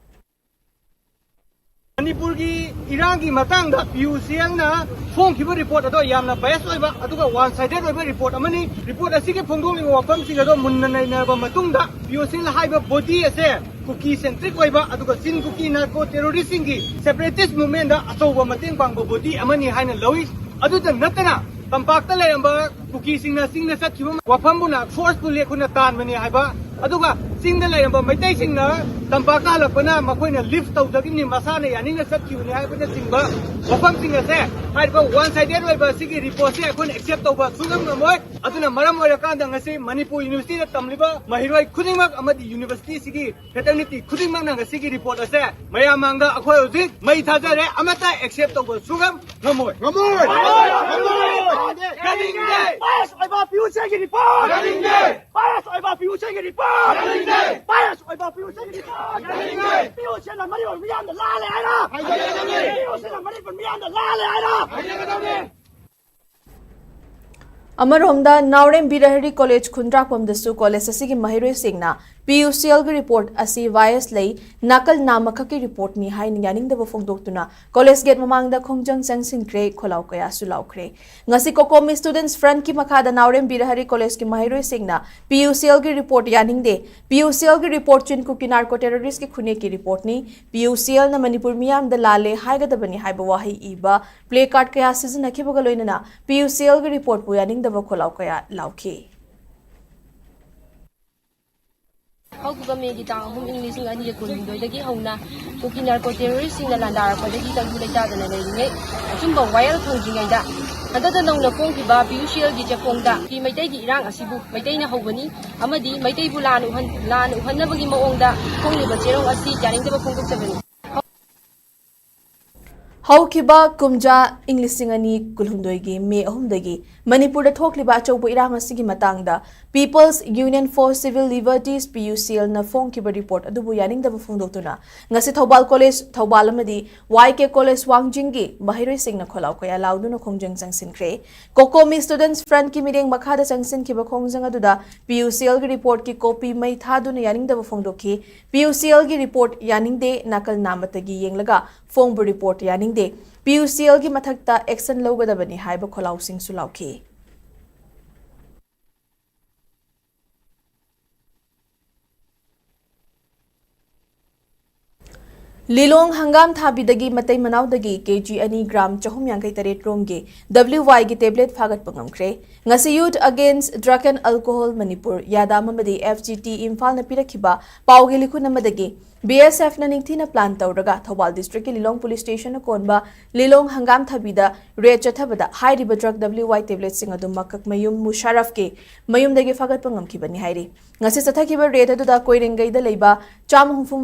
ꯃꯅꯤꯄꯨꯔꯒꯤ ꯏꯔꯥꯡꯒꯤ ꯃꯇꯥꯡꯗ ꯄꯤ ꯌꯨ ꯁꯤ ꯑꯦꯜꯅ ꯐꯣꯡꯈꯤꯕ ꯔꯤꯄꯣꯔꯠ ꯑꯗꯣ ꯌꯥꯝꯅ ꯕꯥꯏꯁ ꯑꯣꯏꯕ ꯑꯗꯨꯒ ꯋꯥꯟ ꯁꯥꯏꯗꯦꯠ ꯑꯣꯏꯕ ꯔꯤꯄꯣꯔꯠ ꯑꯃꯅꯤ꯫ ꯔꯤꯄꯣꯔꯠ ꯑꯁꯤꯒꯤ ꯐꯣꯡꯗꯣꯛꯂꯤꯕ ꯋꯥꯐꯝꯁꯤꯡ ꯑꯗꯣ ꯃꯨꯟꯅ ꯅꯩꯅꯔꯕ ꯃꯇꯨꯡꯗ ꯄꯤ ꯌꯨ ꯁꯤ ꯑꯦꯜ ꯍꯥꯏꯕ ꯕꯣꯗꯤ ꯑꯁꯦ ꯀꯨꯀꯤ ꯁꯦꯟꯇ꯭ꯔꯤꯛ ꯑꯣꯏꯕ ꯑꯗꯨꯒ ꯆꯤꯟ ꯀꯨꯀꯤ ꯅꯥꯔꯀꯣ ꯇꯦꯔꯣꯔꯤꯁꯁꯤꯡꯒꯤ ꯁꯦꯄꯔꯦꯇꯤꯁ ꯃꯨꯚꯃꯦꯟꯗ ꯑꯆꯧꯕ ꯃꯇꯦꯡ ꯄꯥꯡꯕ ꯕꯣꯗꯤ ꯑꯃꯅꯤ ꯍꯥꯏꯅ ꯂꯧꯏ꯫ ꯑꯗꯨꯇ ꯅꯠꯇꯅ ꯇꯝꯄꯥꯛꯇ ꯂꯩꯔꯝꯕ ꯀꯨꯀꯤꯁꯤꯡꯅ ꯆꯤꯡꯗ ꯆꯠꯈꯤꯕ ꯋꯥꯐꯝꯕꯨꯅ ꯐꯣꯔꯁꯄꯨ ꯂꯦꯛꯈꯨꯅ ꯇꯥꯟꯕꯅꯤ ꯍꯥꯏꯕ, ꯑꯗꯨꯒ ꯆꯤꯡꯗ ꯂꯩꯔꯝꯕ ꯃꯩꯇꯩꯁꯤꯡꯅ ꯇꯝꯄꯥꯛꯇ ꯍꯜꯂꯛꯄꯅ ꯃꯈꯣꯏꯅ ꯂꯤꯐ ꯇꯧꯖꯈꯤꯕꯅꯤ, ꯃꯁꯥꯅ ꯌꯥꯅꯤꯡꯅ ꯆꯠꯈꯤꯕꯅꯤ ꯍꯥꯏꯕꯅꯆꯤꯡꯕ ꯋꯥꯐꯝꯁꯤꯡ ꯑꯁꯦ, ꯍꯥꯏꯔꯤꯕ ꯋꯥꯟ ꯁꯥꯏꯗꯦꯠ ꯑꯣꯏꯕ ꯑꯁꯤꯒꯤ ꯔꯤꯄꯣꯔꯠꯁꯦ ꯑꯩꯈꯣꯏꯅ ꯑꯦꯛꯁꯦꯞ ꯇꯧꯕ ꯁꯨꯡꯉꯝ ꯉꯝꯃꯣꯏ꯫ ꯑꯗꯨꯅ ꯃꯔꯝ ꯑꯣꯏꯔꯀꯥꯟꯗ ꯉꯁꯤ ꯃꯅꯤꯄꯨꯔ ꯌꯨꯅꯤꯚꯔꯁꯤꯇꯤꯗ ꯇꯝꯂꯤꯕ ꯃꯍꯩꯔꯣꯏ ꯈꯨꯗꯤꯡꯃꯛ ꯑꯃꯗꯤ ꯌꯨꯅꯤꯚꯔꯁꯤꯇꯤꯁꯤꯒꯤ ꯐꯦꯇꯔꯅꯤꯇꯤ ꯈꯨꯗꯤꯡꯃꯛꯅ ꯉꯁꯤꯒꯤ ꯔꯤꯄꯣꯔꯠ ꯑꯁꯦ ꯃꯌꯥꯝ ꯃꯥꯡꯗ ꯑꯩꯈꯣꯏ ꯍꯧꯖꯤꯛ ꯃꯩ ꯊꯥꯖꯔꯦ, ꯑꯃꯠꯇ ꯑꯦꯛꯁꯦꯞ ꯇꯧꯕ ꯁꯨꯡꯉꯝ ꯉꯝꯃꯣꯏ꯫ ꯉꯝꯃꯣꯏ! ꯉꯝꯃꯣꯏ! ꯌꯥꯅꯤꯡꯗꯦ! ꯕꯥꯏꯁ ꯑꯣꯏꯕ ꯄꯤꯌꯨꯁꯤꯒꯤ ꯔꯤꯄꯣꯔꯠ! ꯌꯥꯅꯤꯡꯗꯦ! ꯕꯥꯏꯁ ꯑꯣꯏꯕ ꯄꯤꯌꯨꯁꯤꯒꯤ ꯔꯤꯄꯣꯔꯠ! ꯌꯥꯅꯤꯡꯗꯦ! ꯕꯥꯏꯁ ꯑꯣꯏꯕ ꯄꯤꯌꯨꯁꯤꯒꯤ ꯔꯤꯄꯣꯔꯠ! ꯌꯥꯅꯤꯡꯗꯦ! ꯄꯤꯌꯨꯁꯤꯅ ꯃꯅꯤꯄꯨꯔ ꯃꯤꯌꯥꯝꯗ ꯂꯥꯜꯂꯦ ꯍꯥꯏꯔꯣ? ꯍꯥꯏꯖꯒꯗꯕꯅꯤ! ꯄꯤꯌꯨꯁꯤꯅ ꯃꯅꯤꯄꯨꯔ ꯃꯤꯌꯥꯝꯗ ꯂꯥꯜꯂꯦ ꯍꯥꯏꯔꯣ? ꯍꯥꯏꯖꯒꯗꯕꯅꯤ! ꯑꯃꯔꯣꯝꯗ ꯅꯥꯎꯔꯦꯝ ꯕꯤꯔꯍꯔꯤ ꯀꯣꯂꯦꯖ ꯈꯨꯟꯗ꯭ꯔꯥꯛꯄꯝꯗꯁꯨ ꯀꯣꯂꯦꯖ ꯑꯁꯤꯒꯤ ꯃꯍꯩꯔꯣꯏꯁꯤꯡꯅ ꯄꯤ ꯌꯨ ꯁꯤ ꯑꯦꯜꯒꯤ ꯔꯤꯄꯣꯔꯠ ꯑꯁꯤ ꯕꯥꯏꯁ ꯂꯩ, ꯅꯥꯀꯜ ꯅꯥꯝꯃꯈꯛꯀꯤ ꯔꯤꯄꯣꯔꯠꯅꯤ ꯍꯥꯏꯅ ꯌꯥꯅꯤꯡꯗꯕ ꯐꯣꯡꯗꯣꯛꯇꯨꯅ ꯀꯣꯂꯦꯖ ꯒꯦꯠ ꯃꯃꯥꯡꯗ ꯈꯣꯡꯖꯪ ꯆꯪꯁꯤꯟꯈ꯭ꯔꯦ, ꯈꯣꯜꯂꯥꯎ ꯀꯌꯥꯁꯨ ꯂꯥꯎꯈ꯭ꯔꯦ꯫ ꯉꯁꯤ ꯀꯣꯀꯣꯃꯤ ꯁ꯭ꯇꯨꯗꯦꯟꯠꯁ ꯐ꯭ꯔꯟꯠꯀꯤ ꯃꯈꯥꯗ ꯅꯥꯎꯔꯦꯝ ꯕꯤꯔꯍꯔꯤ ꯀꯣꯂꯦꯖꯀꯤ ꯃꯍꯩꯔꯣꯏꯁꯤꯡꯅ ꯄꯤ ꯌꯨ ꯁꯤ ꯑꯦꯜꯒꯤ ꯔꯤꯄꯣꯔꯠ ꯌꯥꯅꯤꯡꯗꯦ, ꯄꯤ ꯌꯨ ꯁꯤ ꯑꯦꯜꯒꯤ ꯔꯤꯄꯣꯔꯠ ꯆꯤꯟ ꯀꯨꯀꯤ ꯅꯥꯔꯀꯣ ꯇꯦꯔꯣꯔꯤꯁ꯭ꯠꯀꯤ ꯈꯨꯟꯅꯦꯛꯀꯤ ꯔꯤꯄꯣꯔꯠꯅꯤ, ꯄꯤ ꯌꯨ ꯁꯤ ꯑꯦꯜꯅ ꯃꯅꯤꯄꯨꯔ ꯃꯤꯌꯥꯝꯗ ꯂꯥꯜꯂꯦ ꯍꯥꯏꯒꯗꯕꯅꯤ ꯍꯥꯏꯕ ꯋꯥꯍꯩ ꯏꯕ ꯄ꯭ꯂꯦ ꯀꯥꯔꯗ ꯀꯌꯥ ꯁꯤꯖꯤꯟꯅꯈꯤꯕꯒ ꯂꯣꯏꯅꯅ ꯄꯤ ꯌꯨ ꯁꯤ ꯑꯦꯜꯒꯤ ꯔꯤꯄꯣꯔꯠꯄꯨ ꯌꯥꯅꯤꯡꯗꯕ ꯈꯣꯜꯂꯥꯎ ꯀꯌꯥ ꯂꯥꯎꯈꯤ꯫ ꯍꯧꯈꯤꯕ ꯃꯦꯒꯤ ꯇꯥꯡ ꯑꯍꯨꯝ, ꯏꯪ ꯂꯤꯁꯤꯡ ꯑꯅꯤꯒ ꯀꯨꯟꯍꯨꯝꯗꯣꯏꯗꯒꯤ ꯍꯧꯅ ꯀꯨꯀꯤ ꯅꯥꯔꯀꯣ ꯇꯦꯔꯣꯔꯤꯁ꯭ꯠꯁꯤꯡꯅ ꯂꯥꯟꯗꯥꯔꯛꯄꯗꯒꯤ ꯇꯪꯗꯨ ꯂꯩꯇꯥꯗꯅ ꯂꯩꯔꯤꯉꯩ ꯑꯆꯨꯝꯕ ꯋꯥꯌꯦꯜ ꯐꯪꯗ꯭ꯔꯤꯉꯩꯗ, ꯍꯟꯗꯛꯇ ꯅꯧꯅ ꯐꯣꯡꯈꯤꯕ ꯄꯤ ꯌꯨ ꯁꯤ ꯑꯦꯜꯒꯤ ꯆꯦꯐꯣꯡꯗ ꯀꯨꯀꯤ ꯃꯩꯇꯩꯒꯤ ꯏꯔꯥꯡ ꯑꯁꯤꯕꯨ ꯃꯩꯇꯩꯅ ꯍꯧꯕꯅꯤ ꯑꯃꯗꯤ ꯃꯩꯇꯩꯕꯨ ꯂꯥꯟꯅ ꯎꯍꯟ-, ꯂꯥꯟꯅ ꯎꯍꯟꯅꯕꯒꯤ ꯃꯑꯣꯡꯗ ꯐꯣꯡꯂꯤꯕ ꯆꯦꯔꯣꯡ ꯑꯁꯤ ꯌꯥꯅꯤꯡꯗꯕ ꯐꯣꯡꯗꯣꯛꯆꯕꯅꯤ꯫ ꯍꯧꯈꯤꯕ ꯀꯨꯝꯖꯥ ꯏꯪ ꯂꯤꯁꯤꯡ ꯑꯅꯤ ꯀꯨꯟꯍꯨꯝꯗꯣꯏꯒꯤ ꯃꯦ ꯑꯍꯨꯝꯗꯒꯤ ꯃꯅꯤꯄꯨꯔꯗ ꯊꯣꯛꯂꯤꯕ ꯑꯆꯧꯕ ꯏꯔꯥꯡ ꯑꯁꯤꯒꯤ ꯃꯇꯥꯡꯗ People's Union for Civil Liberties, P U C ꯑꯦꯜꯅ ꯐꯣꯡꯈꯤꯕ ꯔꯤꯄꯣꯔꯠ ꯑꯗꯨꯕꯨ ꯌꯥꯅꯤꯡꯗꯕ ꯐꯣꯡꯗꯣꯛꯇꯨꯅ ꯉꯁꯤ ꯊꯧꯕꯥꯜ ꯀꯣꯂꯦꯖ ꯊꯧꯕꯥꯜ ꯑꯃꯗꯤ ꯋꯥꯏ ꯀꯦ ꯀꯣꯂꯦꯖ ꯋꯥꯡꯖꯤꯡꯒꯤ ꯃꯍꯩꯔꯣꯏꯁꯤꯡꯅ ꯈꯣꯜꯂꯥꯎ ꯀꯌꯥ ꯂꯥꯎꯗꯨꯅ ꯈꯣꯡꯖꯪ ꯆꯪꯁꯤꯟꯈ꯭ꯔꯦ꯫ ꯀꯣꯀꯣꯃꯤ ꯁ꯭ꯇꯨꯗꯦꯟꯠꯁ ꯐ꯭ꯔꯟꯠꯀꯤ ꯃꯤꯠꯌꯦꯡ ꯃꯈꯥꯗ ꯆꯪꯁꯤꯟꯈꯤꯕ ꯈꯣꯡꯖꯪ ꯑꯗꯨꯗ ꯄꯤ ꯌꯨ ꯁꯤ ꯑꯦꯜꯒꯤ ꯔꯤꯄꯣꯔꯠꯀꯤ ꯀꯣꯄꯤ ꯃꯩ ꯊꯥꯗꯨꯅ ꯌꯥꯅꯤꯡꯗꯕ ꯐꯣꯡꯗꯣꯛꯈꯤ꯫ ꯄꯤ ꯌꯨ ꯁꯤ ꯑꯦꯜꯒꯤ ꯔꯤꯄꯣꯔꯠ ꯌꯥꯅꯤꯡꯗꯦ, ꯅꯥꯀꯜ ꯅꯥꯝꯃꯇꯒꯤ ꯌꯦꯡꯂꯒ ꯐꯣꯡꯕ ꯔꯤꯄꯣꯔꯠ ꯌꯥꯅꯤꯡꯗꯦ, ꯄꯤ ꯌꯨ ꯁꯤ ꯑꯦꯜꯒꯤ ꯃꯊꯛꯇ ꯑꯦꯛꯁꯟ ꯂꯧꯒꯗꯕꯅꯤ ꯍꯥꯏꯕ ꯈꯣꯜꯂꯥꯎꯁꯤꯡꯁꯨ ꯂꯥꯎꯈꯤ꯫ ꯂꯤꯂꯣꯡ ꯍꯪꯒꯥꯝ ꯊꯥꯕꯤꯗꯒꯤ ꯃꯇꯩ ꯃꯅꯥꯎꯗꯒꯤ ꯀꯦ ꯖꯤ ꯑꯅꯤ ꯒ꯭ꯔꯥꯝ ꯆꯍꯨꯝ ꯌꯥꯡꯈꯩ ꯇꯔꯦꯠ ꯔꯣꯝꯒꯤ W Y ꯒꯤ ꯇꯦꯕ꯭ꯂꯦꯠ ꯐꯥꯒꯠꯄ ꯉꯝꯈ꯭ꯔꯦ꯫ ꯉꯁꯤ Youth Against Drug and Alcohol Manipur, ꯌꯥꯗꯥꯝ ꯑꯃꯗꯤ F G T ꯏꯝꯐꯥꯜꯅ ꯄꯤꯔꯛꯈꯤꯕ ꯄꯥꯎꯒꯤ ꯂꯤꯈꯨꯟ ꯑꯃꯗꯒꯤ B S F ꯅ ꯅꯤꯡꯊꯤꯅ plan ꯇꯧꯔꯒ ꯊꯧꯕꯥꯜ district ꯀꯤ ꯂꯤꯂꯣꯡ police station ꯅ ꯀꯣꯟꯕ ꯂꯤꯂꯣꯡ ꯍꯪꯒꯥꯝ ꯊꯥꯕꯤꯗ raid ꯆꯠꯊꯕꯗ ꯍꯥꯏꯔꯤꯕ drug W Y ꯇꯦꯕ꯭ꯂꯦꯠꯁꯤꯡ ꯑꯗꯨ ꯃꯀꯛꯃꯌꯨꯝ ꯃꯨꯁꯥꯔꯐꯀꯤ ꯃꯌꯨꯝꯗꯒꯤ ꯐꯥꯒꯠꯄ ꯉꯝꯈꯤꯕꯅꯤ ꯍꯥꯏꯔꯤ꯫ ꯉꯁꯤ ꯆꯠꯊꯈꯤꯕ raid ꯑꯗꯨꯗ ꯀꯣꯏꯔꯦꯡꯒꯩꯗ ꯂꯩꯕ ꯆꯥꯝꯃ ꯍꯨꯝꯐꯨ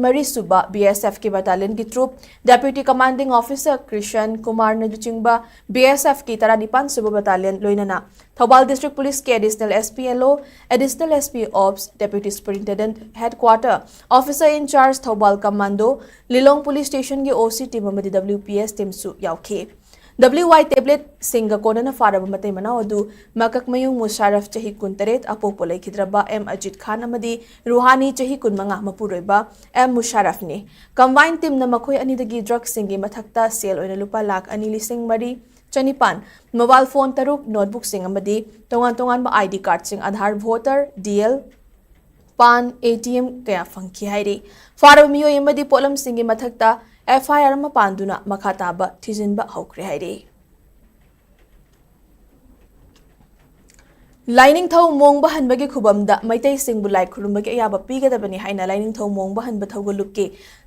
ꯃꯔꯤ ꯁꯨꯕ B S F ꯀꯤ battalion ꯒꯤ troop, Deputy Commanding Officer ꯀ꯭ꯔꯤꯁꯟ ꯀꯨꯃꯥꯔꯅ ꯂꯨꯆꯤꯡꯕ B S F ꯀꯤ ꯇꯔꯥꯅꯤꯄꯥꯟ ꯁꯨꯕ battalion, ꯂꯣꯏꯅꯅ ꯊꯧꯕꯥꯜ district police ꯀꯤ additional S P, L O, additional S P Ops, Deputy Superintendent Headquarter, Officer in Charge Thoubal Commando, Lilong police station ꯒꯤ O C team ꯑꯃꯗꯤ W P S team ꯁꯨ ꯌꯥꯎꯈꯤ꯫ W Y ꯇꯦꯕ꯭ꯂꯦꯠꯁꯤꯡꯒ ꯀꯣꯟꯅꯅ ꯐꯥꯔꯕ ꯃꯇꯩ ꯃꯅꯥꯎ ꯑꯗꯨ ꯃꯀꯛꯃꯌꯨꯡ ꯃꯨꯁꯥꯔꯐ ꯆꯍꯤ ꯀꯨꯟꯇꯔꯦꯠ, ꯑꯄꯣꯛꯄ ꯂꯩꯈꯤꯗ꯭ꯔꯕ M ꯑꯖꯤꯠ ꯈꯥꯟ ꯑꯃꯗꯤ ꯔꯨꯍꯥꯅꯤ ꯆꯍꯤ ꯀꯨꯟꯃꯉꯥ, ꯃꯄꯨꯔꯣꯏꯕ M ꯃꯨꯁꯥꯔꯐꯅꯤ꯫ Combined team ꯅ ꯃꯈꯣꯏ ꯑꯅꯤꯗꯒꯤ drug ꯁꯤꯡꯒꯤ ꯃꯊꯛꯇ ꯁꯦꯜ ꯑꯣꯏꯅ ꯂꯨꯄꯥ ꯂꯥꯈ ꯑꯅꯤ ꯂꯤꯁꯤꯡ ꯃꯔꯤ ꯆꯅꯤꯄꯥꯟ, mobile phone ꯇꯔꯨꯛ, notebook ꯁꯤꯡ ꯑꯃꯗꯤ ꯇꯣꯉꯥꯟ ꯇꯣꯉꯥꯟꯕ I D card ꯁꯤꯡ, Aadhaar, voter, D L, PAN, A T M ꯀꯌꯥ ꯐꯪꯈꯤ ꯍꯥꯏꯔꯤ꯫ ꯐꯥꯔꯕ ꯃꯤꯑꯣꯏ ꯑꯃꯗꯤ ꯄꯣꯠꯂꯝꯁꯤꯡꯒꯤ ꯃꯊꯛꯇ F I R ꯑꯃ ꯄꯥꯟꯗꯨꯅ ꯃꯈꯥ ꯇꯥꯕ ꯊꯤꯖꯤꯟꯕ ꯍꯧꯈ꯭ꯔꯦ ꯍꯥꯏꯔꯤ꯫ ꯂꯥꯏꯅꯤꯡꯊꯧ ꯃꯣꯡꯕ ꯍꯟꯕꯒꯤ ꯈꯨꯕꯝꯗ ꯃꯩꯇꯩꯁꯤꯡꯕꯨ ꯂꯥꯏ ꯈꯨꯔꯨꯝꯕꯒꯤ ꯑꯌꯥꯕ ꯄꯤꯒꯗꯕꯅꯤ ꯍꯥꯏꯅ ꯂꯥꯏꯅꯤꯡꯊꯧ ꯃꯣꯡꯕ ꯍꯟꯕ ꯊꯧꯒꯜꯂꯨꯞꯀꯤ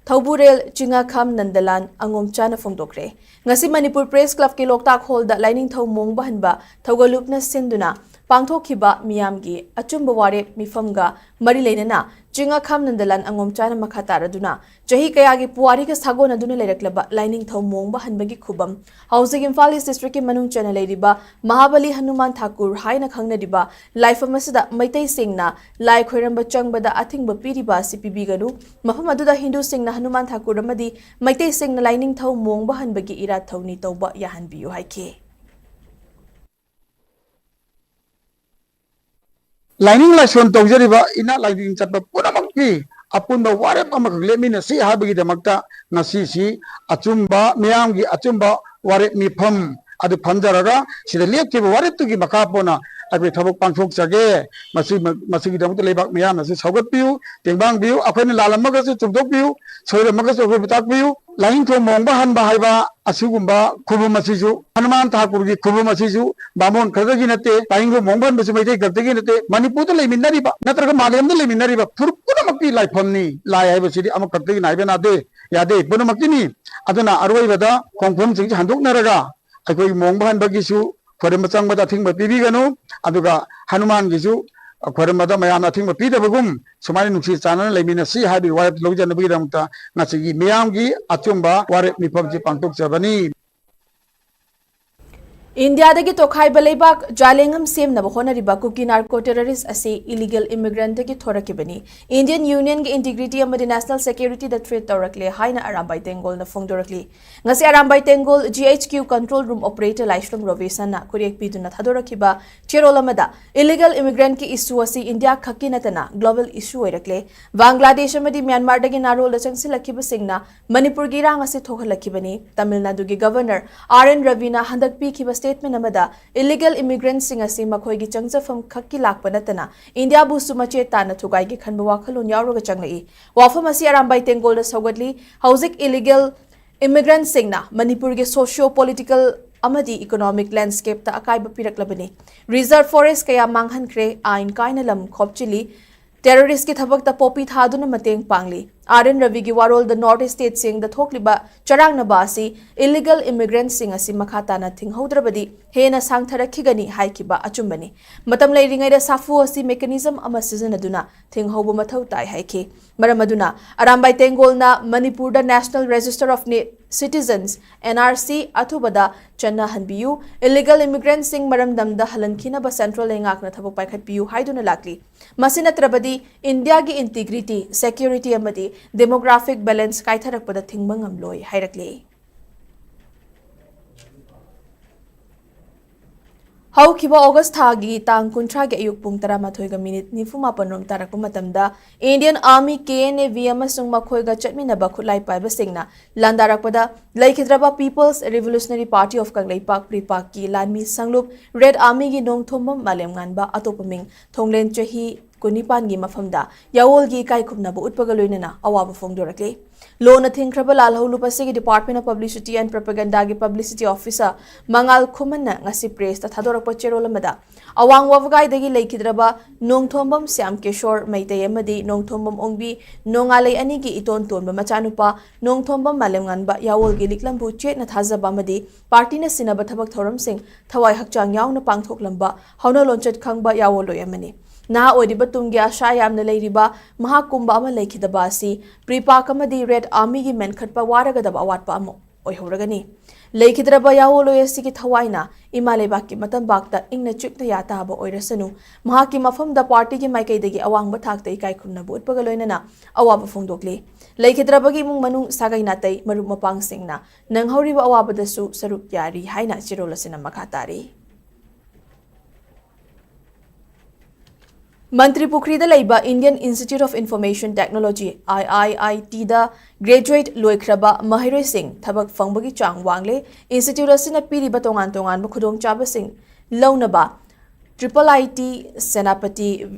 ꯊꯧꯕꯨꯔꯦꯜ ꯆꯤꯡꯉꯥꯈꯝ ꯅꯟꯗꯂꯥꯟ ꯑꯉꯣꯝꯆꯥꯅ ꯐꯣꯡꯗꯣꯛꯈ꯭ꯔꯦ꯫ ꯉꯁꯤ ꯃꯅꯤꯄꯨꯔ Press Club ꯀꯤ ꯂꯣꯛꯇꯥꯛ ꯍꯣꯜꯗ ꯂꯥꯏꯅꯤꯡꯊꯧ ꯃꯣꯡꯕ ꯍꯟꯕ ꯊꯧꯒꯜꯂꯨꯞꯅ ꯁꯤꯟꯗꯨꯅ ꯄꯥꯡꯊꯣꯛꯈꯤꯕ ꯃꯤꯌꯥꯝꯒꯤ ꯑꯆꯨꯝꯕ ꯋꯥꯔꯦꯞ ꯃꯤꯐꯝꯒ ꯃꯔꯤ ꯂꯩꯅꯅ ꯆꯤꯡꯉꯥꯈꯝ ꯅꯟꯗꯂꯥꯟ ꯑꯉꯣꯝꯆꯥꯅ ꯃꯈꯥ ꯇꯥꯔꯗꯨꯅ ꯆꯍꯤ ꯀꯌꯥꯒꯤ ꯄꯨꯋꯥꯔꯤꯒ ꯁꯥꯒꯣꯟꯅꯗꯨꯅ ꯂꯩꯔꯛꯂꯕ ꯂꯥꯏꯅꯤꯡꯊꯧ ꯃꯣꯡꯕ ꯍꯟꯕꯒꯤ ꯈꯨꯕꯝ, ꯍꯧꯖꯤꯛ ꯏꯝꯐꯥꯜ East District ꯀꯤ ꯃꯅꯨꯡ ꯆꯟꯅ ꯂꯩꯔꯤꯕ ꯃꯍꯥꯕꯂꯤ ꯍꯅꯨꯃꯥꯟ ꯊꯥꯀꯨꯔ ꯍꯥꯏꯅ ꯈꯪꯅꯔꯤꯕ ꯂꯥꯏꯐꯝ ꯑꯁꯤꯗ ꯃꯩꯇꯩꯁꯤꯡꯅ ꯂꯥꯏ ꯈꯣꯏꯔꯝꯕ ꯆꯪꯕꯗ ꯑꯊꯤꯡꯕ ꯄꯤꯔꯤꯕ ꯑꯁꯤ ꯄꯤꯕꯤꯒꯅꯨ꯫ ꯃꯐꯝ ꯑꯗꯨꯗ ꯍꯤꯟꯗꯨꯁꯤꯡꯅ ꯍꯅꯨꯃꯥꯟ ꯊꯥꯀꯨꯔ ꯑꯃꯗꯤ ꯃꯩꯇꯩꯁꯤꯡꯅ ꯂꯥꯏꯅꯤꯡꯊꯧ ꯃꯣꯡꯕ ꯍꯟꯕꯒꯤ ꯏꯔꯥꯠ ꯊꯧꯅꯤ ꯇꯧꯕ ꯌꯥꯍꯟꯕꯤꯌꯨ ꯍꯥꯏꯈꯤ꯫ ꯂꯥꯏꯅꯤꯡ ꯂꯥꯏꯁꯣꯟ ꯇꯧꯖꯔꯤꯕ ꯏꯅꯥꯠ ꯂꯥꯏꯅꯤꯡ ꯆꯠꯄ ꯄꯨꯝꯅꯃꯛꯀꯤ ꯑꯄꯨꯟꯕ ꯋꯥꯔꯦꯞ ꯑꯃꯈꯛ ꯂꯦꯞꯃꯤꯟꯅꯁꯤ ꯍꯥꯏꯕꯒꯤꯗꯃꯛꯇ ꯉꯁꯤꯁꯤ ꯑꯆꯨꯝꯕ, ꯃꯤꯌꯥꯝꯒꯤ ꯑꯆꯨꯝꯕ ꯋꯥꯔꯦꯞ ꯃꯤꯐꯝ ꯑꯗꯨ ꯐꯝꯖꯔꯒ ꯁꯤꯗ ꯂꯦꯞꯈꯤꯕ ꯋꯥꯔꯦꯞꯇꯨꯒꯤ ꯃꯈꯥ ꯄꯣꯟꯅ ꯑꯩꯈꯣꯏ ꯊꯕꯛ ꯄꯥꯡꯊꯣꯛꯆꯒꯦ꯫ ꯃꯁꯤ, ꯃꯁꯤꯒꯤꯗꯃꯛꯇ ꯂꯩꯕꯥꯛ ꯃꯤꯌꯥꯝꯅꯁꯨ ꯁꯧꯒꯠꯄꯤꯌꯨ, ꯇꯦꯡꯕꯥꯡꯕꯤꯌꯨ, ꯑꯩꯈꯣꯏꯅ ꯂꯥꯜꯂꯝꯃꯒꯁꯨ ꯆꯨꯝꯊꯣꯛꯄꯤꯌꯨ, ꯁꯣꯏꯔꯝꯃꯒꯁꯨ ꯑꯩꯈꯣꯏꯕꯨ ꯇꯥꯛꯄꯤꯌꯨ꯫ ꯂꯥꯏꯅꯤꯡꯊꯧ ꯃꯣꯡꯕ ꯍꯟꯕ ꯍꯥꯏꯕ ꯑꯁꯤꯒꯨꯝꯕ ꯈꯨꯕꯝ ꯑꯁꯤꯁꯨ, ꯍꯅꯨꯃꯥꯟ ꯊꯥꯀꯨꯔꯒꯤ ꯈꯨꯕꯝ ꯑꯁꯤꯁꯨ ꯕꯥꯃꯣꯟ ꯈꯛꯇꯒꯤ ꯅꯠꯇꯦ, ꯂꯥꯏꯅꯤꯡꯊꯧ ꯃꯣꯡꯕ ꯍꯟꯕꯁꯨ ꯃꯩꯇꯩ ꯈꯛꯇꯒꯤ ꯅꯠꯇꯦ, ꯃꯅꯤꯄꯨꯔꯗ ꯂꯩꯃꯤꯟꯅꯔꯤꯕ ꯅꯠꯇ꯭ꯔꯒ ꯃꯥꯂꯦꯝꯗ ꯂꯩꯃꯤꯟꯅꯔꯤꯕ ꯐꯨꯔꯨꯞ ꯄꯨꯝꯅꯃꯛꯀꯤ ꯂꯥꯏꯐꯝꯅꯤ꯫ ꯂꯥꯏ ꯍꯥꯏꯕꯁꯤꯗꯤ ꯑꯃꯈꯛꯇꯒꯤ ꯅꯥꯏꯕ ꯅꯥꯗꯦ, ꯌꯥꯗꯦ, ꯄꯨꯝꯅꯃꯛꯀꯤꯅꯤ꯫ ꯑꯗꯨꯅ ꯑꯔꯣꯏꯕꯗ ꯈꯣꯡꯐꯝꯁꯤꯡꯁꯦ ꯍꯟꯗꯣꯛꯅꯔꯒ ꯑꯩꯈꯣꯏꯒꯤ ꯃꯣꯡꯕ ꯍꯟꯕꯒꯤꯁꯨ ꯈꯨꯔꯨꯝꯕ ꯆꯪꯕꯗ ꯑꯊꯤꯡꯕ ꯄꯤꯕꯤꯒꯅꯨ, ꯑꯗꯨꯒ ꯍꯅꯨꯃꯥꯟꯒꯤꯁꯨ ꯈꯨꯔꯨꯝꯕꯗ ꯃꯌꯥꯝꯅ ꯑꯊꯤꯡꯕ ꯄꯤꯗꯕꯒꯨꯝ ꯁꯨꯃꯥꯏꯅ ꯅꯨꯡꯁꯤ ꯆꯥꯟꯅꯅ ꯂꯩꯃꯤꯟꯅꯁꯤ ꯍꯥꯏꯕꯒꯤ ꯋꯥꯔꯦꯞ ꯂꯧꯖꯅꯕꯒꯤꯗꯃꯛꯇ ꯉꯁꯤꯒꯤ ꯃꯤꯌꯥꯝꯒꯤ ꯑꯆꯨꯝꯕ ꯋꯥꯔꯦꯞ ꯃꯤꯐꯝꯁꯤ ꯄꯥꯡꯊꯣꯛꯆꯕꯅꯤ꯫ ꯏꯟꯗꯤꯌꯥꯗꯒꯤ ꯇꯣꯈꯥꯏꯕ ꯂꯩꯕꯥꯛ ꯖꯥꯂꯦꯡꯉꯝ ꯁꯦꯝꯅꯕ ꯍꯣꯠꯅꯔꯤꯕ ꯀꯨꯀꯤ ꯅꯥꯔꯀꯣ ꯇꯦꯔꯣꯔꯤꯁ ꯑꯁꯤ ꯏꯂꯤꯒꯦꯜ ꯏꯃꯤꯒ꯭ꯔꯦꯟꯠꯇꯒꯤ ꯊꯣꯔꯛꯈꯤꯕꯅꯤ꯫ ꯏꯟꯗꯤꯌꯟ ꯌꯨꯅꯤꯌꯟꯒꯤ ꯏꯟꯇꯤꯒ꯭ꯔꯤꯇꯤ ꯑꯃꯗꯤ ꯅꯦꯁꯅꯦꯜ ꯁꯦꯀ꯭ꯌꯨꯔꯤꯇꯤꯗ ꯊ꯭ꯔꯦꯠ ꯇꯧꯔꯛꯂꯦ ꯍꯥꯏꯅ ꯑꯔꯥꯝꯕꯥꯏ ꯇꯦꯡꯒꯣꯜꯅ ꯐꯣꯡꯗꯣꯔꯛꯂꯤ꯫ ꯉꯁꯤ Arambai Tenggol G H Q control room operator Laishram ꯔꯣꯕꯤꯁꯟꯅ ꯈꯨꯔꯦꯛ ꯄꯤꯗꯨꯅ ꯊꯥꯗꯣꯔꯛꯈꯤꯕ ꯆꯦꯔꯣꯜ ꯑꯃꯗ ꯏꯂꯤꯒꯦꯜ ꯏꯃꯤꯒ꯭ꯔꯦꯟꯠꯀꯤ ꯏꯁꯨ ꯑꯁꯤ ꯏꯟꯗꯤꯌꯥ ꯈꯛꯀꯤ ꯅꯠꯇꯅ ꯒ꯭ꯂꯣꯕꯦꯜ ꯏꯁꯨ ꯑꯣꯏꯔꯛꯂꯦ꯫ ꯕꯪꯒ꯭ꯂꯥꯗꯦꯁ ꯑꯃꯗꯤ ꯃ꯭ꯌꯥꯟꯃꯥꯔꯗꯒꯤ ꯅꯥꯔꯣꯜꯗ ꯆꯪꯁꯤꯜꯂꯛꯈꯤꯕꯁꯤꯡꯅ ꯃꯅꯤꯄꯨꯔꯒꯤ ꯏꯔꯥꯡ ꯑꯁꯤ ꯊꯣꯛꯍꯜꯂꯛꯈꯤꯕꯅꯤ꯫ ꯇꯥꯃꯤꯜ ꯅꯥꯗꯨꯒꯤ ꯒꯚꯔꯅꯔ ꯑꯥꯔ ꯑꯦꯟ ꯔꯕꯤꯅ ꯍꯟꯗꯛ ꯄꯤꯈꯤꯕ ꯁ꯭ꯇꯦꯠꯃꯦꯟꯠ ꯑꯃꯗ ꯏꯂꯤꯒꯦꯜ ꯏꯃꯤꯒ꯭ꯔꯦꯟꯠꯁꯤꯡ ꯑꯁꯤ ꯃꯈꯣꯏꯒꯤ ꯆꯪꯖꯐꯝ ꯈꯛꯀꯤ ꯂꯥꯛꯄ ꯅꯠꯇꯅ ꯏꯟꯗꯤꯌꯥꯕꯨꯁꯨ ꯃꯆꯦꯠ ꯇꯥꯅ ꯊꯨꯒꯥꯏꯒꯦ ꯈꯟꯕ ꯋꯥꯈꯜꯂꯣꯟ ꯌꯥꯎꯔꯒ ꯆꯪꯂꯛꯏ꯫ ꯋꯥꯐꯝ ꯑꯁꯤ ꯑꯔꯥꯝꯕꯥꯏ ꯇꯦꯡꯒꯣꯜꯗ ꯁꯧꯒꯠꯂꯤ꯫ ꯍꯧꯖꯤꯛ ꯏꯂꯤꯒꯦꯜ ꯏꯃꯤꯒ꯭ꯔꯦꯟꯠꯁꯤꯡꯅ ꯃꯅꯤꯄꯨꯔꯒꯤ ꯁꯣꯁꯤꯌꯣ ꯄꯣꯂꯤꯇꯤꯀꯦꯜ ꯑꯃꯗꯤ ꯏꯀꯣꯅꯣꯃꯤꯛ ꯂꯦꯟꯗꯁ꯭ꯀꯦꯞꯇ ꯑꯀꯥꯏꯕ ꯄꯤꯔꯛꯂꯕꯅꯤ꯫ ꯔꯤꯖꯔꯚ ꯐꯣꯔꯦꯁ ꯀꯌꯥ ꯃꯥꯡꯍꯟꯈ꯭ꯔꯦ, ꯑꯥꯏꯟ ꯀꯥꯏꯅ ꯂꯝ ꯈꯣꯞꯆꯤꯜꯂꯤ, ꯇꯦꯔꯣꯔꯤꯁ꯭ꯠꯀꯤ ꯊꯕꯛꯇ ꯄꯣꯄꯤ ꯊꯥꯗꯨꯅ ꯃꯇꯦꯡ ꯄꯥꯡꯂꯤ꯫ ꯑꯥꯔ ꯑꯦꯟ ꯔꯕꯤꯒꯤ ꯋꯥꯔꯣꯜꯗ ꯅꯣꯔꯊ ꯏꯁ꯭ꯠ ꯁ꯭ꯇꯦꯠꯁꯤꯡꯗ ꯊꯣꯛꯂꯤꯕ ꯆꯔꯥꯡꯅꯕ ꯑꯁꯤ ꯏꯂꯤꯒꯦꯜ ꯏꯃꯤꯒ꯭ꯔꯦꯟꯠꯁꯤꯡ ꯑꯁꯤ ꯃꯈꯥ ꯇꯥꯅ ꯊꯤꯡꯍꯧꯗ꯭ꯔꯕꯗꯤ ꯍꯦꯟꯅ ꯁꯥꯡꯊꯔꯛꯈꯤꯒꯅꯤ ꯍꯥꯏꯈꯤꯕ ꯑꯆꯨꯝꯕꯅꯤ꯫ ꯃꯇꯝ ꯂꯩꯔꯤꯉꯩꯗ ꯁꯥꯐꯨ ꯑꯁꯤ ꯃꯦꯀꯥꯅꯤꯖꯝ ꯑꯃ ꯁꯤꯖꯤꯟꯅꯗꯨꯅ ꯊꯤꯡꯍꯧꯕ ꯃꯊꯧ ꯇꯥꯏ ꯍꯥꯏꯈꯤ꯫ ꯃꯔꯝ ꯑꯗꯨꯅ ꯑꯔꯥꯝꯕꯥꯏ ꯇꯦꯡꯒꯣꯜꯅ ꯃꯅꯤꯄꯨꯔꯗ National Register of Citizens, N R C, ꯑꯊꯨꯕꯗ ꯆꯠꯅꯍꯟꯕꯤꯌꯨ, ꯏꯂꯤꯒꯦꯜ ꯏꯃꯤꯒ꯭ꯔꯦꯟꯠꯁꯤꯡ ꯃꯔꯝꯗꯝꯗ ꯍꯜꯍꯟꯈꯤꯅꯕ ꯁꯦꯟꯇ꯭ꯔꯦꯜ ꯂꯩꯉꯥꯛꯅ ꯊꯕꯛ ꯄꯥꯏꯈꯠꯄꯤꯌꯨ ꯍꯥꯏꯗꯨꯅ ꯂꯥꯛꯂꯤ꯫ ꯃꯁꯤ ꯅꯠꯇ꯭ꯔꯕꯗꯤ ꯏꯟꯗꯤꯌꯥꯒꯤ ꯏꯟꯇꯤꯒ꯭ꯔꯤꯇꯤ, ꯁꯦꯀ꯭ꯌꯨꯔꯤꯇꯤ ꯑꯃꯗꯤ ꯗꯦꯃꯣꯒ꯭ꯔꯥꯐꯤꯛ ꯕꯦꯂꯦꯟꯁ ꯀꯥꯏꯊꯔꯛꯄꯗ ꯊꯤꯡꯕ ꯉꯝꯂꯣꯏ ꯍꯥꯏꯔꯛꯂꯤ꯫ ꯍꯧꯈꯤꯕ ꯑꯣꯒꯁ ꯊꯥꯒꯤ ꯇꯥꯡ ꯀꯨꯟꯊ꯭ꯔꯥꯒꯤ ꯑꯌꯨꯛ ꯄꯨꯡ ꯇꯔꯥꯃꯥꯊꯣꯏꯒ ꯃꯤꯅꯤꯠ ꯅꯤꯐꯨ ꯃꯥꯄꯟ ꯔꯣꯝ ꯇꯥꯔꯛꯄ ꯃꯇꯝꯗ Indian Army, K N A V ꯑꯃꯁꯨꯡ ꯃꯈꯣꯏꯒ ꯆꯠꯃꯤꯟꯅꯕ ꯈꯨꯠꯂꯥꯏ ꯄꯥꯏꯕꯁꯤꯡꯅ ꯂꯥꯟꯗꯥꯔꯛꯄꯗ ꯂꯩꯈꯤꯗ꯭ꯔꯕ People's Revolutionary Party of Kangleipak, PREPAK ꯀꯤ ꯂꯥꯟꯃꯤ ꯁꯪꯂꯨꯞ Red Army ꯒꯤ ꯅꯣꯡꯊꯣꯝꯕꯝ ꯃꯥꯂꯦꯝꯉꯥꯟꯕ, ꯑꯇꯣꯞꯄ ꯃꯤꯡ ꯊꯣꯡꯂꯦꯟ, ꯆꯍꯤ ꯀꯨꯟꯅꯤꯄꯥꯟꯒꯤ ꯃꯐꯝꯗ ꯌꯥꯋꯣꯜꯒꯤ ꯏꯀꯥꯏ ꯈꯨꯝꯅꯕ ꯎꯠꯄꯒ ꯂꯣꯏꯅꯅ ꯑꯋꯥꯕ ꯐꯣꯡꯗꯣꯔꯛꯂꯤ꯫ ꯂꯣꯟꯅ ꯊꯤꯡꯈ꯭ꯔꯕ ꯂꯥꯜꯍꯧꯂꯨꯞ ꯑꯁꯤꯒꯤ Department of Publicity and Propaganda ꯒꯤ Publicity Officer ꯃꯉꯥꯜ ꯈꯨꯃꯟꯅ ꯉꯁꯤ press ꯇ ꯊꯥꯗꯣꯔꯛꯄ ꯆꯦꯔꯣꯜ ꯑꯃꯗ, ꯑꯋꯥꯡ ꯋꯥꯕꯒꯥꯏꯗꯒꯤ ꯂꯩꯈꯤꯗ꯭ꯔꯕ ꯅꯣꯡꯊꯣꯝꯕꯝ ꯁ꯭ꯌꯥꯝ ꯀꯤꯁꯣꯔ ꯃꯩꯇꯩ ꯑꯃꯗꯤ ꯅꯣꯡꯊꯣꯝꯕꯝ ꯑꯣꯡꯕꯤ ꯅꯣꯡꯉꯥꯂꯩ ꯑꯅꯤꯒꯤ ꯏꯇꯣꯟ ꯇꯣꯟꯕ ꯃꯆꯥꯅꯨꯄꯥ ꯅꯣꯡꯊꯣꯝꯕꯝ ꯃꯥꯂꯦꯝꯉꯥꯟꯕ ꯌꯥꯋꯣꯜꯒꯤ ꯂꯤꯛꯂꯝꯕꯨ ꯆꯦꯠꯅ ꯊꯥꯖꯕ ꯑꯃꯗꯤ party ꯅ ꯁꯤꯟꯅꯕ ꯊꯕꯛ ꯊꯧꯔꯝꯁꯤꯡ ꯊꯋꯥꯏ ꯍꯛꯆꯥꯡ ꯌꯥꯎꯅ ꯄꯥꯡꯊꯣꯛꯂꯝꯕ ꯍꯧꯅ ꯂꯣꯟꯆꯠ ꯈꯪꯕ ꯌꯥꯋꯣꯜꯂꯣꯏ ꯑꯃꯅꯤ꯫ ꯅꯍꯥ ꯑꯣꯏꯔꯤꯕ ꯇꯨꯡꯒꯤ ꯑꯁꯥ ꯌꯥꯝꯅ ꯂꯩꯔꯤꯕ ꯃꯍꯥꯛꯀꯨꯝꯕ ꯑꯃ ꯂꯩꯈꯤꯗꯕ ꯑꯁꯤ PREPAK ꯑꯃꯗꯤ Red Army ꯒꯤ ꯃꯦꯟꯈꯠꯄ ꯋꯥꯔꯒꯗꯕ ꯑꯋꯥꯠꯄ ꯑꯃ ꯑꯣꯏꯍꯧꯔꯒꯅꯤ꯫ ꯂꯩꯈꯤꯗ꯭ꯔꯕ ꯌꯥꯋꯣꯜꯂꯣꯏ ꯑꯁꯤꯒꯤ ꯊꯋꯥꯏꯅ ꯏꯃꯥ ꯂꯩꯕꯥꯛꯀꯤ ꯃꯇꯝꯕꯥꯛꯇ ꯏꯪꯅ ꯆꯤꯛꯅ ꯌꯥꯇꯥꯕ ꯑꯣꯏꯔꯁꯅꯨ꯫ ꯃꯍꯥꯛꯀꯤ ꯃꯐꯝꯗ party ꯒꯤ ꯃꯥꯏꯀꯩꯗꯒꯤ ꯑꯋꯥꯡꯕ ꯊꯥꯛꯇ ꯏꯀꯥꯏ ꯈꯨꯝꯅꯕ ꯎꯠꯄꯒ ꯂꯣꯏꯅꯅ ꯑꯋꯥꯕ ꯐꯣꯡꯗꯣꯛꯂꯤ꯫ ꯂꯩꯈꯤꯗ꯭ꯔꯕꯒꯤ ꯏꯃꯨꯡ ꯃꯅꯨꯡ, ꯁꯥꯒꯩ ꯅꯥꯇꯩ, ꯃꯔꯨꯞ ꯃꯄꯥꯡꯁꯤꯡꯅ ꯅꯪꯍꯧꯔꯤꯕ ꯑꯋꯥꯕꯗꯁꯨ ꯁꯔꯨꯛ ꯌꯥꯔꯤ ꯍꯥꯏꯅ ꯆꯦꯔꯣꯜ ꯑꯁꯤꯅ ꯃꯈꯥ ꯇꯥꯔꯤ꯫ ꯃꯟꯇ꯭ꯔꯤ ꯄꯨꯈ꯭ꯔꯤꯗ ꯂꯩꯕ Indian Institute of Information Technology, I I I T the graduate ꯂꯣꯏꯈ꯭ꯔꯕ ꯃꯍꯩꯔꯣꯏꯁꯤꯡ ꯊꯕꯛ ꯐꯪꯕꯒꯤ ꯆꯥꯡ ꯋꯥꯡꯂꯦ꯫ Institute ꯑꯁꯤꯅ ꯄꯤꯔꯤꯕ ꯇꯣꯉꯥꯟ ꯇꯣꯉꯥꯟꯕ ꯈꯨꯗꯣꯡꯆꯥꯕꯁꯤꯡ ꯂꯧꯅꯕ Triple I T ꯁꯦꯅꯥꯄꯇꯤ,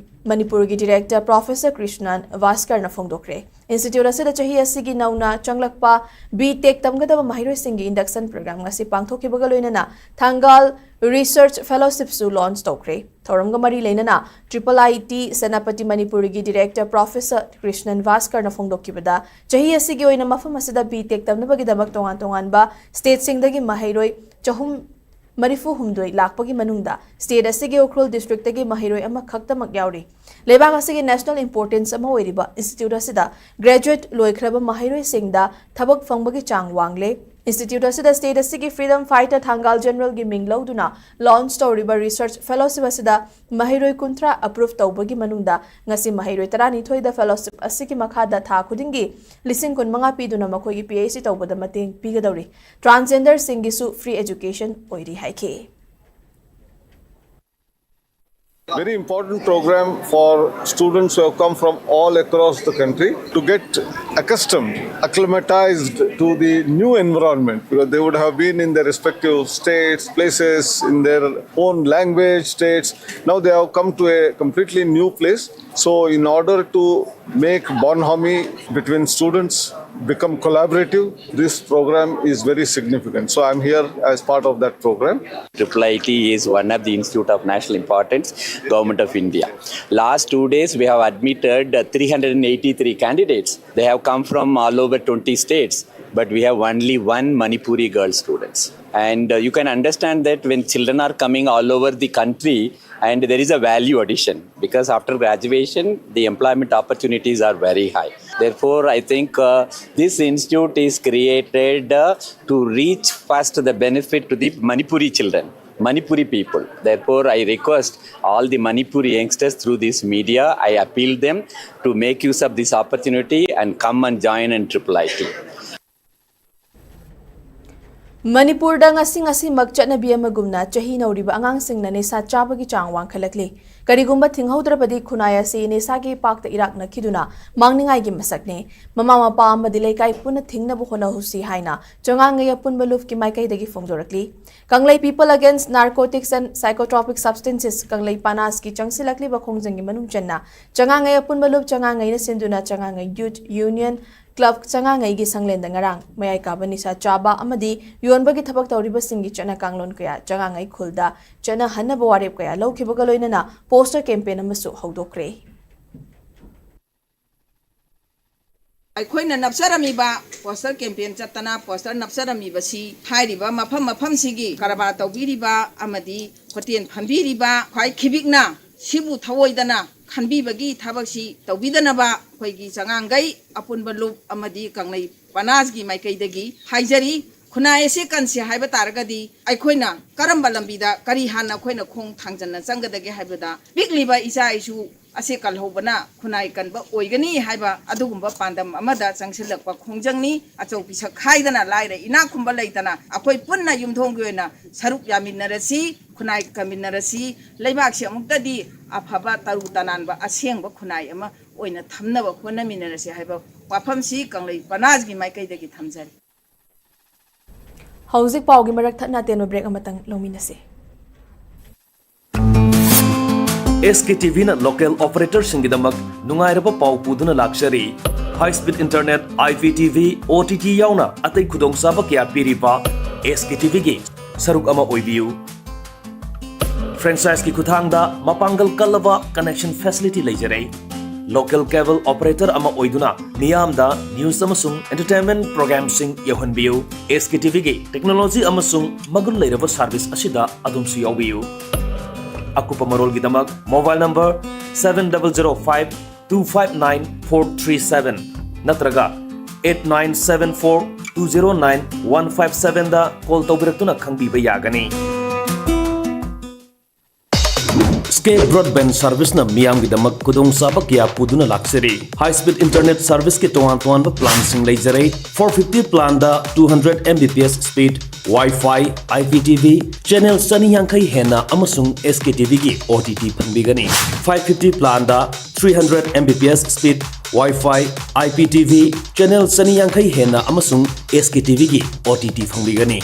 ꯃꯅꯤꯄꯨꯔꯒꯤ director Professor ꯀ꯭ꯔꯤꯁꯅꯟ ꯚꯥꯁꯀꯔꯅ ꯐꯣꯡꯗꯣꯛꯈ꯭ꯔꯦ꯫ Institute ꯑꯁꯤꯗ ꯆꯍꯤ ꯑꯁꯤꯒꯤ ꯅꯧꯅ ꯆꯪꯂꯛꯄ B Tech ꯇꯝꯒꯗꯕ ꯃꯍꯩꯔꯣꯏꯁꯤꯡꯒꯤ induction program ꯉꯁꯤ ꯄꯥꯡꯊꯣꯛꯈꯤꯕꯒ ꯂꯣꯏꯅꯅ ꯊꯥꯡꯒꯥꯜ research fellowship ꯁꯨ launch ꯇꯧꯈ꯭ꯔꯦ꯫ ꯊꯧꯔꯝꯒ ꯃꯔꯤ ꯂꯩꯅꯅ Triple I T ꯁꯦꯅꯥꯄꯇꯤ ꯃꯅꯤꯄꯨꯔꯒꯤ director Professor ꯀ꯭ꯔꯤꯁꯅꯟ ꯚꯥꯁꯀꯔꯅ ꯐꯣꯡꯗꯣꯛꯈꯤꯕꯗ, ꯆꯍꯤ ꯑꯁꯤꯒꯤ ꯑꯣꯏꯅ ꯃꯐꯝ ꯑꯁꯤꯗ B Tech ꯇꯝꯅꯕꯒꯤꯗꯃꯛ ꯇꯣꯉꯥꯟ ꯇꯣꯉꯥꯟꯕ state ꯁꯤꯡꯗꯒꯤ ꯃꯍꯩꯔꯣꯏ ꯆꯍꯨꯝ ꯃꯔꯤꯐꯨ ꯍꯨꯝꯗꯣꯏ ꯂꯥꯛꯄꯒꯤ ꯃꯅꯨꯡꯗ state ꯑꯁꯤꯒꯤ ꯎꯈ꯭ꯔꯨꯜ district ꯇꯒꯤ ꯃꯍꯩꯔꯣꯏ ꯑꯃꯈꯛꯇꯃꯛ ꯌꯥꯎꯔꯤ꯫ ꯂꯩꯕꯥꯛ ꯑꯁꯤꯒꯤ national importance ꯑꯃ ꯑꯣꯏꯔꯤꯕ institute ꯑꯁꯤꯗ graduate ꯂꯣꯏꯈ꯭ꯔꯕ ꯃꯍꯩꯔꯣꯏꯁꯤꯡꯗ ꯊꯕꯛ ꯐꯪꯕꯒꯤ ꯆꯥꯡ ꯋꯥꯡꯂꯦ꯫ Institute ꯑꯁꯤꯗ state ꯑꯁꯤꯒꯤ freedom fighter ꯊꯥꯡꯒꯥꯜ ꯖꯦꯅꯔꯦꯜꯒꯤ ꯃꯤꯡ ꯂꯧꯗꯨꯅ launch ꯇꯧꯔꯤꯕ research fellowship ꯑꯁꯤꯗ ꯃꯍꯩꯔꯣꯏ ꯀꯨꯟꯊ꯭ꯔꯥ approve ꯇꯧꯕꯒꯤ ꯃꯅꯨꯡꯗ ꯉꯁꯤ ꯃꯍꯩꯔꯣꯏ ꯇꯔꯥꯅꯤꯊꯣꯏꯗ fellowship ꯑꯁꯤꯒꯤ ꯃꯈꯥꯗ ꯊꯥ ꯈꯨꯗꯤꯡꯒꯤ ꯂꯤꯁꯤꯡ ꯀꯨꯟꯃꯉꯥ ꯄꯤꯗꯨꯅ ꯃꯈꯣꯏꯒꯤ PhD ꯇꯧꯕꯗ ꯃꯇꯦꯡ ꯄꯤꯒꯗꯧꯔꯤ꯫ Transgender ꯁꯤꯡꯒꯤꯁꯨ free education ꯑꯣꯏꯔꯤ ꯍꯥꯏꯈꯤ꯫ Very important program for students who have come from all across the country to get accustomed, acclimatized to the new environment, because they would have been in their respective states, places, in their own language, states. Now they have come to a completely new place. So, in order to make bonhomie between students become collaborative, this program is very significant. So, I'm here as part of that program. Triple I T is one of the institute of national importance, Government of India. Last two days, we have admitted uh, three hundred eighty-three candidates. They have come from all over twenty states, but we have only one Manipuri girl students. And uh, you can understand that when children are coming all over the country, and there is a value addition, because after graduation, the employment opportunities are very high. Therefore, I think uh, this institute is created uh, to reach first the benefit to the Manipuri children, Manipuri people. Therefore, I request all the Manipuri youngsters through this media, I appeal them to make use of this opportunity and come and join in triple I T. ꯃꯅꯤꯄꯨꯔꯗ ꯉꯁꯤ ꯉꯁꯤꯃꯛ ꯆꯠꯅꯕꯤ ꯑꯃꯒꯨꯝꯅ ꯆꯍꯤ ꯅꯧꯔꯤꯕ ꯑꯉꯥꯡꯁꯤꯡꯅ ꯅꯤꯁꯥ ꯆꯥꯕꯒꯤ ꯆꯥꯡ ꯋꯥꯡꯈꯠꯂꯛꯂꯤ꯫ ꯀꯔꯤꯒꯨꯝꯕ ꯊꯤꯡꯍꯧꯗ꯭ꯔꯕꯗꯤ ꯈꯨꯟꯅꯥꯏ ꯑꯁꯤ ꯅꯤꯁꯥꯒꯤ ꯏꯄꯥꯛꯇ ꯏꯔꯥꯛꯅꯈꯤꯗꯨꯅ ꯃꯥꯡꯅꯤꯡꯉꯥꯏꯒꯤ ꯃꯁꯛꯅꯤ꯫ ꯃꯃꯥ ꯃꯄꯥ ꯑꯃꯗꯤ ꯂꯩꯀꯥꯏ ꯄꯨꯟꯅ ꯊꯤꯡꯅꯕ ꯍꯣꯠꯅꯍꯧꯁꯤ ꯍꯥꯏꯅ ꯆꯉꯥꯡꯉꯩ ꯑꯄꯨꯟꯕ ꯂꯨꯞꯀꯤ ꯃꯥꯏꯀꯩꯗꯒꯤ ꯐꯣꯡꯗꯣꯔꯛꯂꯤ꯫ ꯀꯪꯂꯩ People Against Narcotics and Psychotropic Substances, ꯀꯪꯂꯩ ꯄꯅꯥꯁꯀꯤ ꯆꯪꯁꯤꯜꯂꯛꯂꯤꯕ ꯈꯣꯡꯖꯪꯒꯤ ꯃꯅꯨꯡ ꯆꯟꯅ ꯆꯉꯥꯡꯉꯩ ꯑꯄꯨꯟꯕ ꯂꯨꯞ ꯆꯉꯥꯡꯉꯩꯅ ꯁꯤꯟꯗꯨꯅ ꯆꯉꯥꯡꯉꯩ Youth Union Club ꯆꯉꯥꯡꯉꯩꯒꯤ ꯁꯪꯂꯦꯟꯗ ꯉꯔꯥꯡ ꯃꯌꯥꯏ ꯀꯥꯕ ꯅꯤꯁꯥ ꯆꯥꯕ ꯑꯃꯗꯤ ꯌꯣꯟꯕꯒꯤ ꯊꯕꯛ ꯇꯧꯔꯤꯕꯁꯤꯡꯒꯤ ꯆꯠꯅ ꯀꯥꯡꯂꯣꯟ ꯀꯌꯥ ꯆꯉꯥꯡꯉꯩ ꯈꯨꯜꯗ ꯆꯠꯅꯍꯟꯅꯕ ꯋꯥꯔꯦꯞ ꯀꯌꯥ ꯂꯧꯈꯤꯕꯒ ꯂꯣꯏꯅꯅ poster campaign ꯑꯃꯁꯨ ꯍꯧꯗꯣꯛꯈ꯭ꯔꯦ꯫ ꯑꯩꯈꯣꯏꯅ ꯅꯞꯆꯔꯝꯃꯤꯕ poster campaign ꯆꯠꯇꯅ poster ꯅꯞꯆꯔꯝꯃꯤꯕꯁꯤ ꯍꯥꯏꯔꯤꯕ ꯃꯐꯝ ꯃꯐꯝꯁꯤꯒꯤ ꯀꯔꯕꯥꯔ ꯇꯧꯕꯤꯔꯤꯕ ꯑꯃꯗꯤ ꯍꯣꯇꯦꯜ ꯐꯝꯕꯤꯔꯤꯕ ꯈ꯭ꯋꯥꯏ ꯈꯤꯕꯤꯛꯅ ꯁꯤꯕꯨ ꯊꯑꯣꯏꯗꯅ ꯈꯟꯕꯤꯕꯒꯤ ꯊꯕꯛꯁꯤ ꯇꯧꯕꯤꯗꯅꯕ ꯑꯩꯈꯣꯏꯒꯤ ꯆꯉꯥꯡꯒꯩ ꯑꯄꯨꯟꯕ ꯂꯨꯞ ꯑꯃꯗꯤ ꯀꯪꯂꯩ ꯄꯅꯥꯁꯀꯤ ꯃꯥꯏꯀꯩꯗꯒꯤ ꯍꯥꯏꯖꯔꯤ꯫ ꯈꯨꯟꯅꯥꯏ ꯑꯁꯤ ꯀꯟꯁꯤ ꯍꯥꯏꯕ ꯇꯥꯔꯒꯗꯤ ꯑꯩꯈꯣꯏꯅ ꯀꯔꯝꯕ ꯂꯝꯕꯤꯗ ꯀꯔꯤ ꯍꯥꯟꯅ ꯑꯩꯈꯣꯏꯅ ꯈꯣꯡ ꯊꯥꯡꯖꯟꯅ ꯆꯪꯒꯗꯒꯦ ꯍꯥꯏꯕꯗ ꯄꯤꯛꯂꯤꯕ ꯏꯆꯥ ꯏꯁꯨ ꯑꯁꯦ ꯀꯜꯍꯧꯕꯅ ꯈꯨꯟꯅꯥꯏ ꯀꯟꯕ ꯑꯣꯏꯒꯅꯤ ꯍꯥꯏꯕ ꯑꯗꯨꯒꯨꯝꯕ ꯄꯥꯟꯗꯝ ꯑꯃꯗ ꯆꯪꯁꯤꯜꯂꯛꯄ ꯈꯣꯡꯖꯪꯅꯤ꯫ ꯑꯆꯧ ꯄꯤꯁꯛ ꯈꯥꯏꯗꯅ ꯂꯥꯏꯔ ꯏꯅꯥꯛ ꯈꯨꯟꯕ ꯂꯩꯇꯅ ꯑꯩꯈꯣꯏ ꯄꯨꯟꯅ ꯌꯨꯝꯊꯣꯡꯒꯤ ꯑꯣꯏꯅ ꯁꯔꯨꯛ ꯌꯥꯃꯤꯟꯅꯔꯁꯤ꯫ ꯈꯨꯟꯅꯥꯏ ꯀꯟꯃꯤꯟꯅꯔꯁꯤ, ꯂꯩꯕꯥꯛꯁꯤ ꯑꯃꯨꯛꯇꯗꯤ ꯑꯐꯕ, ꯇꯔꯨ ꯇꯅꯥꯟꯕ, ꯑꯁꯦꯡꯕ ꯈꯨꯟꯅꯥꯏ ꯑꯃ ꯑꯣꯏꯅ ꯊꯝꯅꯕ ꯍꯣꯠꯅꯃꯤꯟꯅꯔꯁꯤ ꯍꯥꯏꯕ ꯋꯥꯐꯝꯁꯤ ꯀꯪꯂꯩ ꯄꯅꯥꯒꯤ ꯃꯥꯏꯀꯩꯗꯒꯤ ꯊꯝꯖꯔꯤ꯫ ꯍꯧꯖꯤꯛ ꯄꯥꯎꯒꯤ ꯃꯔꯛ ꯊꯠꯅ ꯑꯇꯦꯟꯕ break ꯑꯃꯇꯪ ꯂꯧꯃꯤꯟꯅꯁꯤ꯫ ꯑꯦꯁ ꯀꯦ ꯇꯤ ꯚꯤꯅ ꯂꯣꯀꯦꯜ ꯑꯣꯄꯔꯦꯇꯔꯁꯤꯡꯒꯤꯗꯃꯛ ꯅꯨꯡꯉꯥꯏꯔꯕ ꯄꯥꯎ ꯄꯨꯗꯨꯅ ꯂꯥꯛꯆꯔꯤ꯫ High speed internet, I P T V, O T T ꯌꯥꯎꯅ ꯑꯇꯩ ꯈꯨꯗꯣꯡꯆꯥꯕ ꯀꯌꯥ ꯄꯤꯔꯤꯕ ꯑꯦꯁ ꯀꯦ ꯇꯤ ꯚꯤꯒꯤ ꯁꯔꯨꯛ ꯑꯃ ꯑꯣꯏꯕꯤꯌꯨ꯫ Franchiseꯀꯤ ꯈꯨꯠꯊꯥꯡꯗ ꯃꯄꯥꯡꯒꯜ ꯀꯜꯂꯕ connection facility ꯂꯩꯖꯔꯦ꯫ Local cable operator ꯑꯃ ꯑꯣꯏꯗꯨꯅ ꯃꯤꯌꯥꯝꯗ news ꯑꯃꯁꯨꯡ entertainment programꯁꯤꯡ ꯌꯧꯍꯟꯕꯤꯌꯨ꯫ ꯑꯦꯁ ꯀꯦ ꯇꯤ ꯚꯤꯒꯤ technology ꯑꯃꯁꯨꯡ ꯃꯒꯨꯟ ꯂꯩꯔꯕ service ꯑꯁꯤꯗ ꯑꯗꯣꯝꯁꯨ ꯌꯥꯎꯕꯤꯌꯨ꯫ ꯑꯀꯨꯞꯄ ꯃꯔꯣꯜꯒꯤꯗꯃꯛ mobile number seven double zero five two five nine four three seven ꯅꯠꯇ꯭ꯔꯒ eight nine seven four two zero nine one five sevenꯗ call ꯇꯧꯕꯤꯔꯛꯇꯨꯅ ꯈꯪꯕꯤꯕ ꯌꯥꯒꯅꯤ꯫ Sky Broadband Serviceꯅ ꯃꯤꯌꯥꯝꯒꯤꯗꯃꯛ ꯈꯨꯗꯣꯡꯆꯥꯕ ꯀꯌꯥ ꯄꯨꯗꯨꯅ ꯂꯥꯛꯆꯔꯤ꯫ High speed internet serviceꯀꯤ ꯇꯣꯉꯥꯟ ꯇꯣꯉꯥꯟꯕ planꯁꯤꯡ ꯂꯩꯖꯔꯦ꯫ Four fifty planꯗ two hundred M B P S speed, Wi-Fi, I P T V, channel ꯆꯅꯤ ꯌꯥꯡꯈꯩ ꯍꯦꯟꯅ ꯑꯃꯁꯨꯡ ꯑꯦꯁ ꯀꯦ ꯇꯤ ꯚꯤꯒꯤ ꯑꯣ ꯇꯤ ꯇꯤ ꯐꯪꯕꯤꯒꯅꯤ꯫ Five fifty planꯗ three hundred M B P S speed, Wi-Fi, I P T V, channel ꯆꯅꯤ ꯌꯥꯡꯈꯩ ꯍꯦꯟꯅ ꯑꯃꯁꯨꯡ ꯑꯦꯁ ꯀꯦ ꯇꯤ ꯚꯤꯒꯤ ꯑꯣ ꯇꯤ ꯇꯤ ꯐꯪꯕꯤꯒꯅꯤ꯫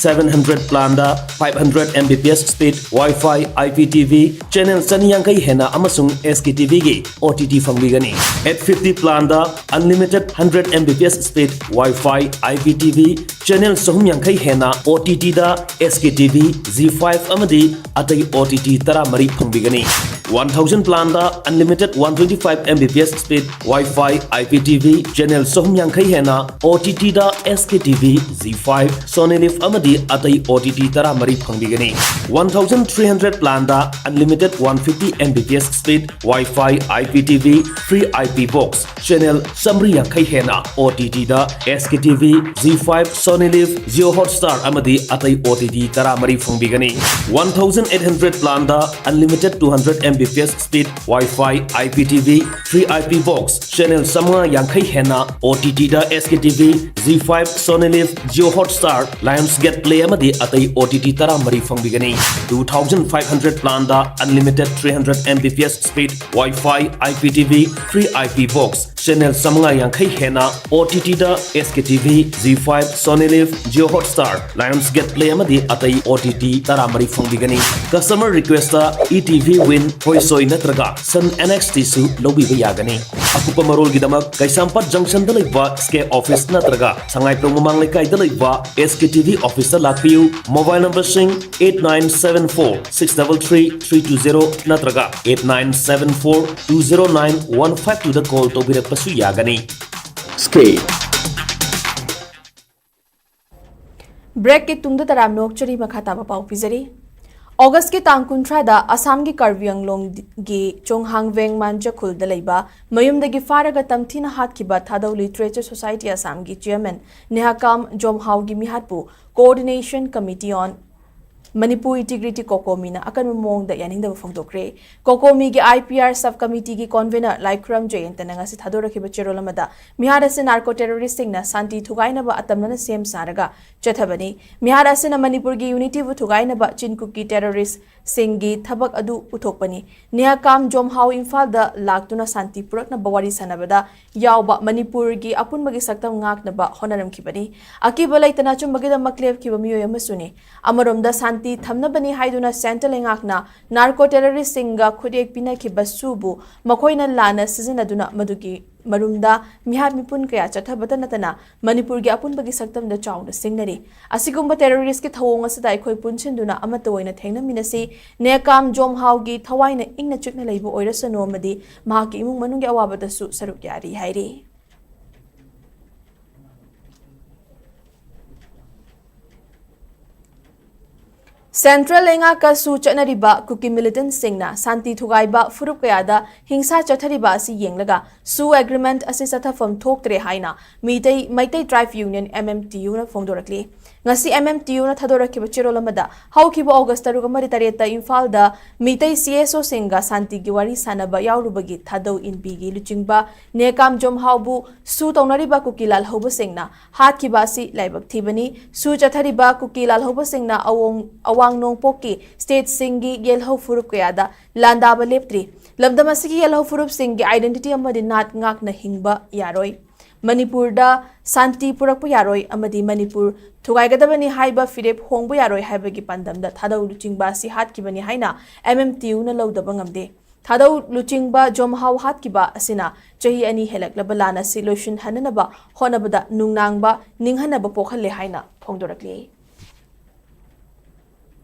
Seven hundred planꯗ five hundred M B P S speed, Wi-Fi, I P T V, channel ꯆꯅꯤ ꯌꯥꯡꯈꯩ ꯍꯦꯟꯅ ꯑꯃꯁꯨꯡ ꯑꯦꯁ ꯀꯦ ꯇꯤ ꯚꯤꯒꯤ ꯑꯣ ꯇꯤ ꯇꯤ ꯐꯪꯕꯤꯒꯅꯤ꯫ Eight fifty planꯗ unlimited hundred M B P S speed, Wi-Fi, I P T V, channel ꯆꯍꯨꯝ ꯌꯥꯡꯈꯩ ꯍꯦꯟꯅ O T ꯇꯤꯗ S K T V, Zee five ꯑꯃꯗꯤ ꯑꯇꯩ ꯑꯣ ꯇꯤ ꯇꯤ ꯇꯔꯥꯃꯔꯤ ꯐꯪꯕꯤꯒꯅꯤ꯫ One thousand planꯗ unlimited one twenty five M B P S speed, Wi-Fi, I P T V, channel ꯆꯍꯨꯝ ꯌꯥꯡꯈꯩ ꯍꯦꯟꯅ ꯑꯣ ꯇꯤ ꯇꯤꯗ S K T V, Zee five, Sony Liv ꯑꯃꯗꯤ ꯑꯇꯩ ꯑꯣ ꯇꯤ ꯇꯤ ꯇꯔꯥꯃꯔꯤ ꯐꯪꯕꯤꯒꯅꯤ꯫ One thousand three hundred planꯗ unlimited one fifty M B P S speed, Wi-Fi, I P T V, free I P box, channel ꯆꯥꯃꯔꯤ ꯌꯥꯡꯈꯩ ꯍꯦꯟꯅ O T ꯇꯤꯗ S K T V, Zee five, Sony Liv, Jio Hotstar ꯑꯃꯗꯤ ꯑꯇꯩ O T T ꯇꯔꯥꯃꯔꯤ ꯐꯪꯕꯤꯒꯅꯤ꯫ One thousand eight hundred planꯗ unlimited two hundred M B F P S speed, Wi-Fi, I P T V, three I P box, channel ꯆꯥꯝꯃꯉꯥ ꯌꯥꯡꯈꯩ ꯍꯦꯟꯅ O T T ꯗ S K T V, Zee five, Sony Live, Jio Hotstar, Lionsgate Play ꯑꯃꯗꯤ ꯑꯇꯩ O T T ꯇꯔꯥꯃꯔꯤ ꯐꯪꯕꯤꯒꯅꯤ꯫ Two thousand five hundred plan the unlimited three hundred M B P S speed, Wi-Fi, I P T V, three I P box, channel ꯆꯥꯝꯃꯉꯥ ꯌꯥꯡꯈꯩ ꯍꯦꯟꯅ O T T ꯗ S K T V, Zee five, Sony Live, Jio Hotstar, Lionsgate Play ꯑꯃꯗꯤ ꯑꯇꯩ O T T ꯇꯔꯥꯃꯔꯤ ꯐꯪꯕꯤꯒꯅꯤ꯫ Customer request ꯗ E T V Win, Hoysoi ꯅꯠꯇ꯭ꯔꯒ Sun N X T ꯁꯨ ꯂꯧꯕꯤꯕ ꯌꯥꯒꯅꯤ꯫ ꯑꯀꯨꯞꯄ ꯃꯔꯣꯜꯒꯤꯗꯃꯛ ꯀꯩꯁꯥꯝꯄꯥꯠ ꯖꯪꯁꯟꯗ ꯂꯩꯕ S K office ꯅꯠꯇ꯭ꯔꯒ ꯁꯉꯥꯏꯄ꯭ꯔꯧ ꯃꯃꯥꯡ ꯂꯩꯀꯥꯏꯗ ꯂꯩꯕ S K T V office ꯇ ꯂꯥꯛꯄꯤꯌꯨ꯫ Mobile number ꯁꯤꯡ eight nine seven four six double three three two zero ꯅꯠꯇ꯭ꯔꯒ eight nine seven four two zero nine one five two ꯗ call ꯇꯧꯕꯤꯔꯛꯄꯁꯨ ꯌꯥꯒꯅꯤ꯫ Skate꯫ ꯕ꯭ꯔꯦꯛꯀꯤ ꯇꯨꯡꯗ ꯇꯔꯥꯝꯅ ꯑꯣꯛꯆꯔꯤ꯫ ꯃꯈꯥ ꯇꯥꯕ ꯄꯥꯎ ꯄꯤꯖꯔꯤ꯫ ꯑꯣꯒꯁꯀꯤ ꯇꯥꯡ ꯀꯨꯟꯊ꯭ꯔꯥꯗ ꯑꯁꯥꯝꯒꯤ ꯀꯥꯔꯕꯤ ꯑꯪꯂꯣꯡꯒꯤ ꯆꯣꯡꯍꯥꯡ ꯚꯦꯡ ꯃꯥꯟꯖꯈꯨꯜꯗ ꯂꯩꯕ ꯃꯌꯨꯝꯗꯒꯤ ꯐꯥꯔꯒ ꯇꯝꯊꯤꯅ ꯍꯥꯠꯈꯤꯕ ꯊꯥꯗꯧ ꯂꯤꯇꯔꯦꯆꯔ ꯁꯣꯁꯥꯏꯇꯤ ꯑꯁꯥꯝꯒꯤ ꯆꯤꯌꯔꯃꯦꯟ ꯅꯦꯍꯥꯀꯥꯝ ꯖꯣꯝꯍꯥꯎꯒꯤ ꯃꯤꯍꯥꯠꯄꯨ Coordination Committee on Manipur Integrity, ꯀꯣꯀꯣꯃꯤꯅ ꯑꯀꯟꯕ ꯃꯑꯣꯡꯗ ꯌꯥꯅꯤꯡꯗꯕ ꯐꯣꯡꯗꯣꯛꯈ꯭ꯔꯦ꯫ ꯀꯣꯀꯣꯃꯤꯒꯤ I P R sub committee ꯒꯤ convener ꯂꯥꯏꯈꯨꯔꯝ ꯖꯌꯟꯇꯅ ꯉꯁꯤ ꯊꯥꯗꯣꯔꯛꯈꯤꯕ ꯆꯦꯔꯣꯜ ꯑꯃꯗ, ꯃꯤꯍꯥꯠ ꯑꯁꯤ narco terrorist ꯁꯤꯡꯅ ꯁꯥꯟꯇꯤ ꯊꯨꯒꯥꯏꯅꯕ ꯑꯇꯝꯅꯅ ꯁꯦꯝ ꯁꯥꯔꯒ ꯆꯠꯊꯕꯅꯤ꯫ ꯃꯤꯍꯥꯠ ꯑꯁꯤꯅ ꯃꯅꯤꯄꯨꯔꯒꯤ unity ꯕꯨ ꯊꯨꯒꯥꯏꯅꯕ ꯆꯤꯟꯀꯨꯞꯀꯤ terrorist ꯁꯤꯡꯒꯤ ꯊꯕꯛ ꯑꯗꯨ ꯎꯊꯣꯛꯄꯅꯤ꯫ ꯅꯤꯌꯥꯀꯥꯝ ꯖꯣꯝꯍꯥꯎ ꯏꯝꯐꯥꯜꯗ ꯂꯥꯛꯇꯨꯅ ꯁꯥꯟꯇꯤ ꯄꯨꯔꯛꯅꯕ ꯋꯥꯔꯤ ꯁꯥꯟꯅꯕꯗ ꯌꯥꯎꯕ ꯃꯅꯤꯄꯨꯔꯒꯤ ꯑꯄꯨꯟꯕꯒꯤ ꯁꯛꯇꯝ ꯉꯥꯛꯅꯕ ꯍꯣꯠꯅꯔꯝꯈꯤꯕꯅꯤ꯫ ꯑꯀꯤꯕ ꯂꯩꯇꯅ ꯑꯆꯨꯝꯕꯒꯤꯗꯃꯛ ꯂꯦꯞꯈꯤꯕ ꯃꯤꯑꯣꯏ ꯑꯃꯁꯨꯅꯤ꯫ ꯑꯃꯔꯣꯝꯗ ꯁꯥꯟꯇꯤ ꯊꯝꯅꯕꯅꯤ ꯍꯥꯏꯗꯨꯅ central ꯂꯩꯉꯥꯛꯅ narco terrorist ꯁꯤꯡꯒ ꯈꯨꯠꯌꯦꯛ ꯄꯤꯅꯈꯤꯕꯁꯨꯕꯨ ꯃꯈꯣꯏꯅ ꯂꯥꯟꯅ ꯁꯤꯖꯤꯟꯅꯗꯨꯅ ꯃꯗꯨꯒꯤ ꯃꯔꯨꯝꯗ ꯃꯤꯍꯥꯠ ꯃꯤꯄꯨꯟ ꯀꯌꯥ ꯆꯠꯊꯕꯇ ꯅꯠꯇꯅ ꯃꯅꯤꯄꯨꯔꯒꯤ ꯑꯄꯨꯟꯕꯒꯤ ꯁꯛꯇꯝꯗ ꯆꯥꯎꯅ ꯁꯤꯡꯅꯔꯤ꯫ ꯑꯁꯤꯒꯨꯝꯕ terrorist ꯀꯤ ꯊꯧꯑꯣꯡ ꯑꯁꯤꯗ ꯑꯩꯈꯣꯏ ꯄꯨꯟꯁꯤꯟꯗꯨꯅ ꯑꯃꯠꯇ ꯑꯣꯏꯅ ꯊꯦꯡꯅꯃꯤꯟꯅꯁꯤ꯫ ꯅꯦꯀꯥꯝ ꯖꯣꯝꯍꯥꯎꯒꯤ ꯊꯋꯥꯏꯅ ꯏꯪꯅ ꯆꯤꯛꯅ ꯂꯩꯕ ꯑꯣꯏꯔꯁꯅꯨ ꯑꯃꯗꯤ ꯃꯍꯥꯛꯀꯤ ꯏꯃꯨꯡ ꯃꯅꯨꯡꯒꯤ ꯑꯋꯥꯕꯗꯁꯨ ꯁꯔꯨꯛ ꯌꯥꯔꯤ ꯍꯥꯏꯔꯤ꯫ Central ꯂꯩꯉꯥꯛꯀꯁꯨ ꯆꯠꯅꯔꯤꯕ ꯀꯨꯀꯤ militant ꯁꯤꯡꯅ ꯁꯥꯟꯇꯤ ꯊꯨꯒꯥꯏꯕ ꯐꯨꯔꯨꯞ ꯀꯌꯥꯗ ꯍꯤꯡꯁꯥ ꯆꯠꯊꯔꯤꯕ ꯑꯁꯤ ꯌꯦꯡꯂꯒ SoO agreement ꯑꯁꯤ ꯆꯠꯊꯐꯝ ꯊꯣꯛꯇ꯭ꯔꯦ ꯍꯥꯏꯅ Meitei, Meitei Tribe Union, M M T U ꯅ ꯐꯣꯡꯗꯣꯔꯛꯂꯤ꯫ ꯉꯁꯤ ꯑꯦꯝ ꯑꯦꯝ ꯇꯤ ꯌꯨꯅ ꯊꯥꯗꯣꯔꯛꯈꯤꯕ ꯆꯦꯔꯣꯜ ꯑꯃꯗ, ꯍꯧꯈꯤꯕ ꯑꯣꯒꯁ ꯇꯔꯨꯛ ꯑꯃꯗꯤ ꯇꯔꯦꯠꯇ ꯏꯝꯐꯥꯜꯗ ꯃꯤꯇꯩ ꯁꯤ ꯑꯦꯁ ꯑꯣꯁꯤꯡꯒ ꯁꯥꯟꯇꯤꯒꯤ ꯋꯥꯔꯤ ꯁꯥꯟꯅꯕ ꯌꯥꯎꯔꯨꯕꯒꯤ ꯊꯥꯗꯧ ꯏꯟꯕꯤꯒꯤ ꯂꯨꯆꯤꯡꯕ ꯅꯦꯀꯥꯝ ꯖꯣꯝꯍꯥꯎꯕꯨ ꯁꯨ ꯇꯧꯅꯔꯤꯕ ꯀꯨꯀꯤ ꯂꯥꯜꯍꯧꯕꯁꯤꯡꯅ ꯍꯥꯠꯈꯤꯕ ꯑꯁꯤ ꯂꯥꯏꯕꯛ ꯊꯤꯕꯅꯤ꯫ ꯁꯨ ꯆꯠꯊꯔꯤꯕ ꯀꯨꯀꯤ ꯂꯥꯜꯍꯧꯕꯁꯤꯡꯅ ꯑꯋꯣꯡ-, ꯑꯋꯥꯡ ꯅꯣꯡꯄꯣꯛꯀꯤ ꯁ꯭ꯇꯦꯠꯁꯤꯡꯒꯤ ꯌꯦꯜꯍꯧ ꯐꯨꯔꯨꯞ ꯀꯌꯥꯗ ꯂꯥꯟꯗꯥꯕ ꯂꯦꯞꯇ꯭ꯔꯤ꯫ ꯂꯝꯗꯝ ꯑꯁꯤꯒꯤ ꯌꯦꯜꯍꯧ ꯐꯨꯔꯨꯞꯁꯤꯡꯒꯤ identity ꯑꯃꯗꯤ ꯅꯥꯠ ꯉꯥꯛꯅ ꯍꯤꯡꯕ ꯌꯥꯔꯣꯏ꯫ ꯃꯅꯤꯄꯨꯔꯗ ꯁꯥꯟꯇꯤ ꯄꯨꯔꯛꯄ ꯌꯥꯔꯣꯏ ꯑꯃꯗꯤ ꯃꯅꯤꯄꯨꯔ ꯊꯨꯒꯥꯏꯒꯗꯕꯅꯤ ꯍꯥꯏꯕ ꯐꯤꯔꯦꯞ ꯍꯣꯡꯕ ꯌꯥꯔꯣꯏ ꯍꯥꯏꯕꯒꯤ ꯄꯥꯟꯗꯝꯗ ꯊꯥꯗꯧ ꯂꯨꯆꯤꯡꯕ ꯑꯁꯤ ꯍꯥꯠꯈꯤꯕꯅꯤ ꯍꯥꯏꯅ ꯑꯦꯝ ꯑꯦꯝ ꯇꯤ ꯌꯨꯅ ꯂꯧꯗꯕ ꯉꯝꯗꯦ꯫ ꯊꯥꯗꯧ ꯂꯨꯆꯤꯡꯕ ꯖꯣꯝꯍꯥꯎ ꯍꯥꯠꯈꯤꯕ ꯑꯁꯤꯅ ꯆꯍꯤ ꯑꯅꯤ ꯍꯦꯜꯂꯛꯂꯕ ꯂꯥꯟ ꯑꯁꯤ ꯂꯣꯏꯁꯤꯟꯍꯟꯅꯅꯕ ꯍꯣꯠꯅꯕꯗ ꯅꯨꯡꯅꯥꯡꯕ ꯅꯤꯡꯍꯟꯅꯕ ꯄꯣꯛꯍꯜꯂꯦ ꯍꯥꯏꯅ ꯐꯣꯡꯗꯣꯔꯛꯂꯤ꯫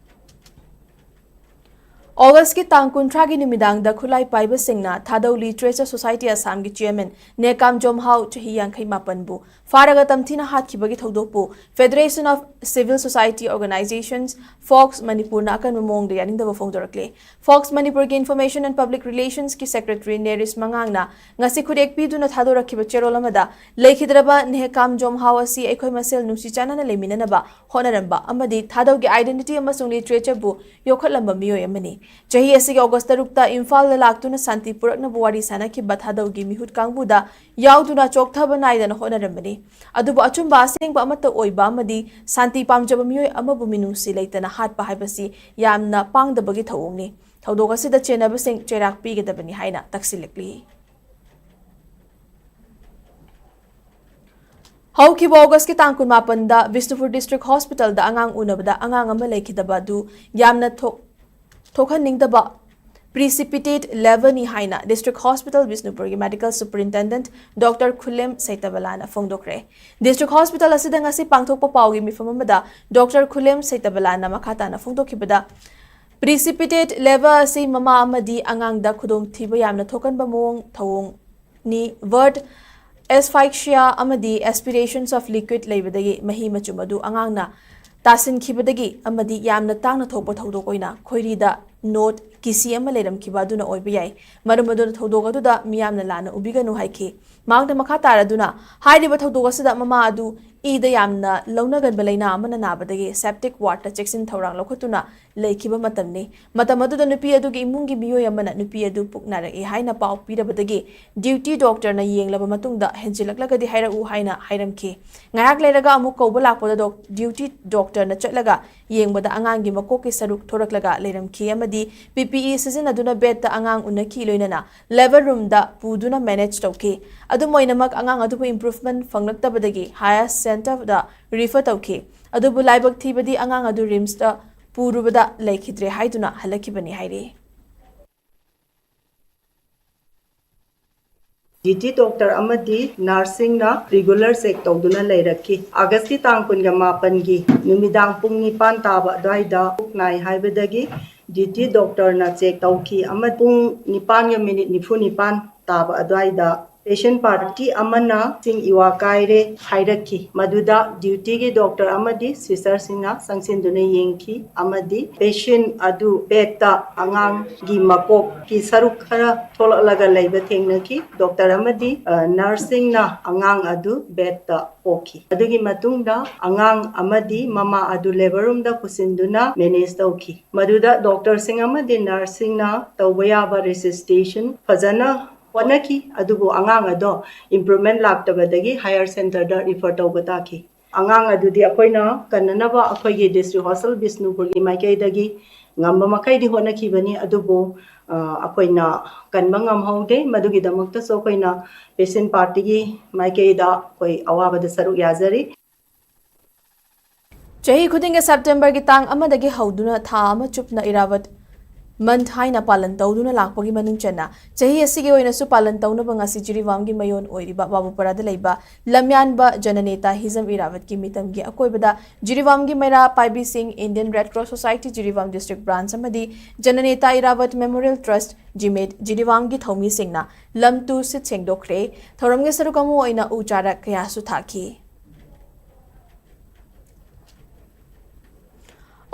ꯑꯣꯒꯁꯀꯤ ꯇꯥꯡ ꯀꯨꯟꯊ꯭ꯔꯥꯒꯤ ꯅꯨꯃꯤꯗꯥꯡꯗ ꯈꯨꯠꯂꯥꯏ ꯄꯥꯏꯕꯁꯤꯡꯅ ꯊꯥꯗꯧ ꯂꯤꯇꯔꯦꯆꯔ ꯁꯣꯁꯥꯏꯇꯤ ꯑꯁꯥꯝꯒꯤ ꯆꯤꯌꯔꯃꯦꯟ ꯅꯦꯀꯥꯝ ꯖꯣꯝꯍꯥꯎ, ꯆꯍꯤ ꯌꯥꯡꯈꯩ ꯃꯥꯄꯟꯕꯨ ꯐꯥꯔꯒ ꯇꯝꯊꯤꯅ ꯍꯥꯠꯈꯤꯕꯒꯤ ꯊꯧꯗꯣꯛꯄꯨ Federation of Civil Society Organisations, fox, ꯃꯅꯤꯄꯨꯔꯅ ꯑꯀꯟꯕ ꯃꯑꯣꯡꯗ ꯌꯥꯅꯤꯡꯗꯕ ꯐꯣꯡꯗꯣꯔꯛꯂꯤ꯫ ꯐꯣꯛꯁ ꯃꯅꯤꯄꯨꯔꯒꯤ Information and Public Relations ꯀꯤ Secretary ꯅꯦꯔꯤꯁ ꯃꯉꯥꯡꯅ ꯉꯁꯤ ꯈꯨꯗꯦꯛ ꯄꯤꯗꯨꯅ ꯊꯥꯗꯣꯔꯛꯈꯤꯕ ꯆꯦꯔꯣꯜ ꯑꯃꯗ, ꯂꯩꯈꯤꯗ꯭ꯔꯕ ꯅꯦꯍꯀꯥꯝ ꯖꯣꯝꯍꯥꯎ ꯑꯁꯤ ꯑꯩꯈꯣꯏ ꯃꯁꯦꯜ ꯅꯨꯡꯁꯤ ꯆꯥꯟꯅꯅ ꯂꯩꯃꯤꯟꯅꯅꯕ ꯍꯣꯠꯅꯔꯝꯕ ꯑꯃꯗꯤ ꯊꯥꯗꯧꯒꯤ identity ꯑꯃꯁꯨꯡ literature ꯕꯨ ꯌꯣꯛꯈꯠꯂꯝꯕ ꯃꯤꯑꯣꯏ ꯑꯃꯅꯤ꯫ ꯆꯍꯤ ꯑꯁꯤꯒꯤ ꯑꯣꯒꯁ ꯇꯔꯨꯛꯇ ꯏꯝꯐꯥꯜꯗ ꯂꯥꯛꯇꯨꯅ ꯁꯥꯟꯇꯤ ꯄꯨꯔꯛꯅꯕ ꯋꯥꯔꯤ ꯁꯥꯅꯈꯤꯕ ꯊꯥꯗꯧꯒꯤ ꯃꯤꯍꯨꯠ ꯀꯥꯡꯕꯨꯗ ꯌꯥꯎꯗꯨꯅ ꯆꯣꯛꯊꯕ ꯅꯥꯏꯗꯅ ꯍꯣꯠꯅꯔꯝꯕꯅꯤ꯫ ꯑꯗꯨꯕꯨ ꯑꯆꯨꯝꯕ ꯑꯁꯦꯡꯕ ꯑꯃꯠꯇ ꯑꯣꯏꯕ ꯑꯃꯗꯤ ꯁꯥꯟꯇꯤ ꯄꯥꯝꯖꯕ ꯃꯤꯑꯣꯏ ꯑꯃꯕꯨ ꯃꯤꯅꯨꯡꯁꯤ ꯂꯩꯇꯅ ꯍꯥꯠꯄ ꯍꯥꯏꯕꯁꯤ ꯌꯥꯝꯅ ꯄꯥꯡꯗꯕꯒꯤ ꯊꯧꯑꯣꯡꯅꯤ꯫ ꯊꯧꯗꯣꯛ ꯑꯁꯤꯗ ꯆꯦꯟꯅꯕꯁꯤꯡ ꯆꯩꯔꯥꯛ ꯄꯤꯒꯗꯕꯅꯤ ꯍꯥꯏꯅ ꯇꯛꯁꯤꯜꯂꯛꯂꯤ꯫ ꯍꯧꯈꯤꯕ ꯑꯣꯒꯁꯀꯤ ꯇꯥꯡ ꯀꯨꯟꯃꯥꯄꯟꯗ ꯕꯤꯁꯅꯨꯄꯨꯔ ꯗꯤꯁꯇ꯭ꯔꯤꯛ ꯍꯣꯁꯄꯤꯇꯥꯜꯗ ꯑꯉꯥꯡ ꯎꯅꯕꯗ ꯑꯉꯥꯡ ꯑꯃ ꯂꯩꯈꯤꯗꯕ ꯑꯗꯨ ꯌꯥꯝꯅ ꯊꯣꯛ-, ꯊꯣꯛꯍꯟꯅꯤꯡꯗꯕ precipitate labour ꯅꯤ ꯍꯥꯏꯅ ꯗꯤꯁꯇ꯭ꯔꯤꯛ ꯍꯣꯁꯄꯤꯇꯥꯜ ꯕꯤꯁꯅꯨꯄꯨꯔꯒꯤ ꯃꯦꯗꯤꯀꯦꯜ ꯁꯨꯄꯔꯤꯟꯇꯦꯟꯗꯦꯟꯠ ꯗꯣꯛꯇꯔ ꯈꯨꯂꯦꯝ ꯁꯩꯇꯕꯂꯥꯅ ꯐꯣꯡꯗꯣꯛꯈ꯭ꯔꯦ꯫ ꯗꯤꯁꯇ꯭ꯔꯤꯛ ꯍꯣꯁꯄꯤꯇꯥꯜ ꯑꯁꯤꯗ ꯉꯁꯤ ꯄꯥꯡꯊꯣꯛꯄ ꯄꯥꯎꯒꯤ ꯃꯤꯐꯝ ꯑꯃꯗ ꯗꯣꯛꯇꯔ ꯈꯨꯂꯦꯝ ꯁꯩꯇꯕꯂꯥꯅ ꯃꯈꯥ ꯇꯥꯅ ꯐꯣꯡꯗꯣꯛꯈꯤꯕꯗ, precipitate labour ꯑꯁꯤ ꯃꯃꯥ ꯑꯃꯗꯤ ꯑꯉꯥꯡꯗ ꯈꯨꯗꯣꯡꯊꯤꯕ ꯌꯥꯝꯅ ꯊꯣꯛꯍꯟꯕ ꯃꯑꯣꯡ ꯊꯧꯑꯣꯡ ꯅꯤ꯫ Word asphyxia ꯑꯃꯗꯤ aspirations of liquid ꯂꯩꯕꯗꯒꯤ ꯃꯍꯤ ꯃꯆꯨꯝ ꯑꯗꯨ ꯑꯉꯥꯡꯅ ꯇꯥꯁꯤꯟꯈꯤꯕꯗꯒꯤ ꯑꯃꯗꯤ ꯌꯥꯝꯅ ꯇꯥꯡꯅ ꯊꯣꯛꯄ ꯊꯧꯗꯣꯛ ꯑꯣꯏꯅ ꯈꯣꯏꯔꯤꯗ ꯅꯣꯠ ꯀꯤꯁꯤ ꯑꯃ ꯂꯩꯔꯝꯈꯤꯕ ꯑꯗꯨꯅ ꯑꯣꯏꯕ ꯌꯥꯏ꯫ ꯃꯔꯝ ꯑꯗꯨꯅ ꯊꯧꯗꯣꯛ ꯑꯗꯨꯗ ꯃꯤꯌꯥꯝꯅ ꯂꯥꯟꯅ ꯎꯕꯤꯒꯅꯨ ꯍꯥꯏꯈꯤ꯫ ꯃꯍꯥꯛꯅ ꯃꯈꯥ ꯇꯥꯔꯗꯨꯅ ꯍꯥꯏꯔꯤꯕ ꯊꯧꯗꯣꯛ ꯑꯁꯤꯗ ꯃꯃꯥ ꯑꯗꯨ ꯏꯗ ꯌꯥꯝꯅ ꯂꯧꯅꯒꯟꯕ ꯂꯩꯅꯥ ꯑꯃꯅ ꯅꯥꯕꯗꯒꯤ ꯁꯦꯞꯇꯤꯛ ꯋꯥꯔꯗꯇ ꯆꯦꯛꯁꯤꯟ ꯊꯧꯔꯥꯡ ꯂꯧꯈꯠꯇꯨꯅ ꯂꯩꯈꯤꯕ ꯃꯇꯝꯅꯤ꯫ ꯃꯇꯝ ꯑꯗꯨꯗ ꯅꯨꯄꯤ ꯑꯗꯨꯒꯤ ꯏꯃꯨꯡꯒꯤ ꯃꯤꯑꯣꯏ ꯑꯃꯅ ꯅꯨꯄꯤ ꯑꯗꯨ ꯄꯨꯛ ꯅꯥꯔꯛꯏ ꯍꯥꯏꯅ ꯄꯥꯎ ꯄꯤꯔꯕꯗꯒꯤ ꯗ꯭ꯌꯨꯇꯤ ꯗꯣꯛꯇꯔꯅ ꯌꯦꯡꯂꯕ ꯃꯇꯨꯡꯗ ꯍꯦꯟꯖꯤꯜꯂꯛꯂꯒꯗꯤ ꯍꯥꯏꯔꯛꯎ ꯍꯥꯏꯅ ꯍꯥꯏꯔꯝꯈꯤ꯫ ꯉꯥꯏꯍꯥꯛ ꯂꯩꯔꯒ ꯑꯃꯨꯛ ꯀꯧꯕ ꯂꯥꯛꯄꯗ ꯗꯣꯛ-, ꯗ꯭ꯌꯨꯇꯤ ꯗꯣꯛꯇꯔꯅ ꯆꯠꯂꯒ ꯌꯦꯡꯕꯗ ꯑꯉꯥꯡꯒꯤ ꯃꯀꯣꯛꯀꯤ ꯁꯔꯨꯛ ꯊꯣꯔꯛꯂꯒ ꯂꯩꯔꯝꯈꯤ ꯑꯃꯗꯤ ꯄꯤ ꯄꯤ ꯏ ꯁꯤꯖꯤꯟꯅꯗꯨꯅ ꯕꯦꯗꯇ ꯑꯉꯥꯡ ꯎꯅꯈꯤ, ꯂꯣꯏꯅꯅ ꯂꯦꯕꯔ ꯔꯨꯝꯗ ꯄꯨꯗꯨꯅ ꯃꯦꯅꯦꯖ ꯇꯧꯈꯤ꯫ ꯑꯗꯨꯝ ꯑꯣꯏꯅꯃꯛ, ꯑꯉꯥꯡ ꯑꯗꯨꯕꯨ ꯏꯝꯄ꯭ꯔꯨꯚꯃꯦꯟ ꯐꯪꯂꯛꯇꯕꯗꯒꯤ ꯍꯥꯌꯔ ꯁꯦꯟꯇꯔꯗ ꯔꯤꯐꯔ ꯇꯧꯈꯤ꯫ ꯑꯗꯨꯕꯨ ꯂꯥꯏꯕꯛ ꯊꯤꯕꯗꯤ ꯑꯉꯥꯡ ꯑꯗꯨ ꯔꯤꯝꯁꯇ ꯄꯨꯔꯨꯕꯗ ꯂꯩꯈꯤꯗ꯭ꯔꯦ ꯍꯥꯏꯗꯨꯅ ꯍꯜꯂꯛꯈꯤꯕꯅꯤ ꯍꯥꯏꯔꯤ꯫ ꯗ꯭ꯌꯨꯇꯤ ꯗꯣꯛꯇꯔ ꯑꯃꯗꯤ ꯅꯔꯁꯁꯤꯡꯅ ꯔꯤꯒꯨꯂꯔ ꯆꯦꯛ ꯇꯧꯗꯨꯅ ꯂꯩꯔꯛꯈꯤ꯫ ꯑꯥꯒꯁꯀꯤ ꯇꯥꯡ ꯀꯨꯟꯒ ꯃꯥꯄꯟꯒꯤ ꯅꯨꯃꯤꯗꯥꯡ ꯄꯨꯡ ꯅꯤꯄꯥꯟ ꯇꯥꯕ ꯑꯗꯨꯋꯥꯏꯗ ꯄꯨꯛ ꯅꯥꯏ ꯍꯥꯏꯕꯗꯒꯤ ꯗ꯭ꯌꯨꯇꯤ ꯗꯣꯛꯇꯔꯅ ꯆꯦꯛ ꯇꯧꯈꯤ ꯑꯃ ꯄꯨꯡ ꯅꯤꯄꯥꯟꯒ ꯃꯤꯅꯤꯠ ꯅꯤꯐꯨ ꯅꯤꯄꯥꯟ ꯇꯥꯕ ꯑꯗꯨꯋꯥꯏꯗ ꯄꯦꯁꯦꯟ ꯄꯥꯔꯇꯤ ꯑꯃꯅ ꯁꯤꯡ ꯏꯋꯥ ꯀꯥꯏꯔꯦ ꯍꯥꯏꯔꯛꯈꯤ꯫ ꯃꯗꯨꯗ ꯗ꯭ꯌꯨꯇꯤꯒꯤ ꯗꯣꯛꯇꯔ ꯑꯃꯗꯤ ꯁꯤꯁꯇꯔꯁꯤꯡꯅ ꯆꯪꯁꯤꯟꯗꯨꯅ ꯌꯦꯡꯈꯤ ꯑꯃꯗꯤ ꯄꯦꯁꯦꯟ ꯑꯗꯨ ꯕꯦꯗꯇ ꯑꯉꯥꯡꯒꯤ ꯃꯀꯣꯛꯀꯤ ꯁꯔꯨꯛ ꯈꯔ ꯊꯣꯛꯂꯛꯂꯒ ꯂꯩꯕ ꯊꯦꯡꯅꯈꯤ꯫ ꯗꯣꯛꯇꯔ ꯑꯃꯗꯤ, ꯑ, ꯅꯔꯁꯁꯤꯡꯅ ꯑꯉꯥꯡ ꯑꯗꯨ ꯕꯦꯗꯇ ꯄꯣꯛꯈꯤ꯫ ꯑꯗꯨꯒꯤ ꯃꯇꯨꯡꯗ ꯑꯉꯥꯡ ꯑꯃꯗꯤ ꯃꯃꯥ ꯑꯗꯨ ꯂꯦꯕꯔ ꯔꯨꯝꯗ ꯄꯨꯁꯤꯟꯗꯨꯅ ꯃꯦꯅꯦꯖ ꯇꯧꯈꯤ꯫ ꯃꯗꯨꯗ ꯗꯣꯛꯇꯔꯁꯤꯡ ꯑꯃꯗꯤ ꯅꯔꯁꯁꯤꯡꯅ ꯇꯧꯕ ꯌꯥꯕ ꯔꯤꯁꯤꯁꯇꯦꯁꯟ ꯐꯖꯅ ꯍꯣꯠꯅꯈꯤ, ꯑꯗꯨꯕꯨ ꯑꯉꯥꯡ ꯑꯗꯣ ꯏꯝꯄ꯭ꯔꯨꯚꯃꯦꯟ ꯂꯥꯛꯇꯕꯗꯒꯤ ꯍꯥꯌꯔ ꯁꯦꯟꯇꯔꯗ ꯔꯤꯐꯔ ꯇꯧꯕ ꯇꯥꯈꯤ꯫ ꯑꯉꯥꯡ ꯑꯗꯨꯗꯤ ꯑꯩꯈꯣꯏꯅ ꯀꯟꯅꯅꯕ ꯑꯩꯈꯣꯏꯒꯤ ꯗꯤꯁꯇ꯭ꯔꯤꯛ ꯍꯣꯁꯄꯤꯇꯥꯜ ꯕꯤꯁꯅꯨꯄꯨꯔꯒꯤ ꯃꯥꯏꯀꯩꯗꯒꯤ ꯉꯝꯕ ꯃꯈꯩꯗꯤ ꯍꯣꯠꯅꯈꯤꯕꯅꯤ, ꯑꯗꯨꯕꯨ, ꯑ, ꯑꯩꯈꯣꯏꯅ ꯀꯟꯕ ꯉꯝꯍꯧꯗꯦ꯫ ꯃꯗꯨꯒꯤꯗꯃꯛꯇꯁꯨ ꯑꯩꯈꯣꯏꯅ ꯄꯦꯁꯦꯟ ꯄꯥꯔꯇꯤꯒꯤ ꯃꯥꯏꯀꯩꯗ ꯑꯩꯈꯣꯏ ꯑꯋꯥꯕꯗ ꯁꯔꯨꯛ ꯌꯥꯖꯔꯤ꯫ ꯆꯍꯤ ꯈꯨꯗꯤꯡꯒꯤ ꯁꯦꯞꯇꯦꯝꯕꯔꯒꯤ ꯇꯥꯡ ꯑꯃꯗꯒꯤ ꯍꯧꯗꯨꯅ ꯊꯥ ꯑꯃ ꯆꯨꯞꯅ ꯏꯔꯥꯕꯠ ꯃꯟꯊ ꯍꯥꯏꯅ ꯄꯥꯂꯟ ꯇꯧꯗꯨꯅ ꯂꯥꯛꯄꯒꯤ ꯃꯅꯨꯡ ꯆꯟꯅ ꯆꯍꯤ ꯑꯁꯤꯒꯤ ꯑꯣꯏꯅꯁꯨ ꯄꯥꯂꯟ ꯇꯧꯅꯕ ꯉꯁꯤ ꯖꯤꯔꯤꯕꯥꯝꯒꯤ ꯃꯌꯣꯟ ꯑꯣꯏꯔꯤꯕ ꯕꯥꯕꯨꯄꯔꯥꯗ ꯂꯩꯕ ꯂꯝꯌꯥꯟꯕ ꯖꯅꯅꯦꯇꯥ ꯍꯤꯖꯝ ꯏꯔꯥꯕꯠꯀꯤ ꯃꯤꯇꯝꯒꯤ ꯑꯀꯣꯏꯕꯗ ꯖꯤꯔꯤꯕꯥꯝꯒꯤ ꯃꯩꯔꯥ ꯄꯥꯏꯕꯤꯁꯤꯡ, Indian red cross society Jiribam district branch ꯑꯃꯗꯤ ꯖꯅꯅꯦꯇꯥ ꯏꯔꯥꯕꯠ ꯃꯦꯃꯣꯔꯤꯌꯦꯜ ꯇ꯭ꯔꯁ, ꯖꯤꯃꯦꯠ, ꯖꯤꯔꯤꯕꯥꯝꯒꯤ ꯊꯧꯃꯤꯁꯤꯡꯅ ꯂꯝ ꯇꯨ ꯁꯤꯠ ꯁꯦꯡꯗꯣꯛꯈ꯭ꯔꯦ꯫ ꯊꯧꯔꯝꯒꯤ ꯁꯔꯨꯛ ꯑꯃ ꯑꯣꯏꯅ ꯎ ꯆꯥꯔꯥ ꯀꯌꯥꯁꯨ ꯊꯥꯈꯤ꯫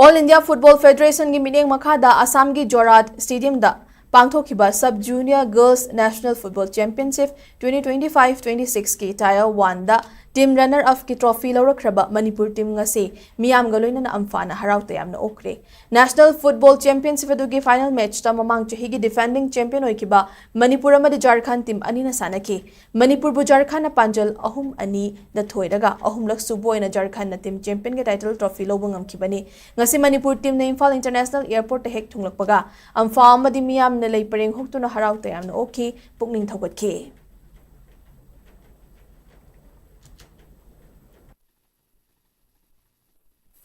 ꯑꯣꯜ ꯏꯟꯗꯤꯌꯥ ꯐꯨꯠꯕꯣꯜ ꯐꯦꯗꯔꯦꯁꯟꯒꯤ ꯃꯤꯠꯌꯦꯡ ꯃꯈꯥꯗ ꯑꯁꯥꯝꯒꯤ ꯖꯣꯔꯥꯠ ꯁ꯭ꯇꯦꯗꯤꯌꯝꯗ ꯄꯥꯡꯊꯣꯛꯈꯤꯕ sub junior girls national football championship twenty twenty five twenty ꯁꯤꯛꯁꯀꯤ ꯇꯥꯏꯌꯔ ꯋꯥꯟꯗ Team runner upꯀꯤ trophy ꯂꯧꯔꯛꯈ꯭ꯔꯕ ꯃꯅꯤꯄꯨꯔ team ꯉꯁꯤ ꯃꯤꯌꯥꯝꯒ ꯂꯣꯏꯅꯅ ꯑꯝꯐꯥꯅ ꯍꯔꯥꯎ ꯇꯌꯥꯝꯅ ꯑꯣꯛꯈ꯭ꯔꯦ꯫ National Football Championship ꯑꯗꯨꯒꯤ final matchꯇ ꯃꯃꯥꯡ ꯆꯍꯤꯒꯤ defending champion ꯑꯣꯏꯈꯤꯕ ꯃꯅꯤꯄꯨꯔ ꯑꯃꯗꯤ ꯖꯥꯔꯈꯟ team ꯑꯅꯤꯅ ꯁꯥꯟꯅꯈꯤ꯫ ꯃꯅꯤꯄꯨꯔꯕꯨ ꯖꯥꯔꯈꯟꯅ ꯄꯥꯟꯖꯜ ꯑꯍꯨꯝ ꯑꯅꯤꯗ ꯊꯣꯏꯔꯒ ꯑꯍꯨꯝꯂꯛ ꯁꯨꯕ ꯑꯣꯏꯅ ꯖꯥꯔꯈꯟꯅ team championꯒꯤ title trophy ꯂꯧꯕ ꯉꯝꯈꯤꯕꯅꯤ꯫ ꯉꯁꯤ ꯃꯅꯤꯄꯨꯔ teamꯅ ꯏꯝꯐꯥꯜ International Airportꯇ ꯍꯦꯛ ꯊꯨꯡꯂꯛꯄꯒ ꯑꯝꯐꯥ ꯑꯃꯗꯤ ꯃꯤꯌꯥꯝꯅ ꯂꯩ ꯄꯔꯦꯡ ꯍꯨꯛꯇꯨꯅ ꯍꯔꯥꯎ ꯇꯌꯥꯝꯅ ꯑꯣꯛꯈꯤ, ꯄꯨꯛꯅꯤꯡ ꯊꯧꯒꯠꯈꯤ꯫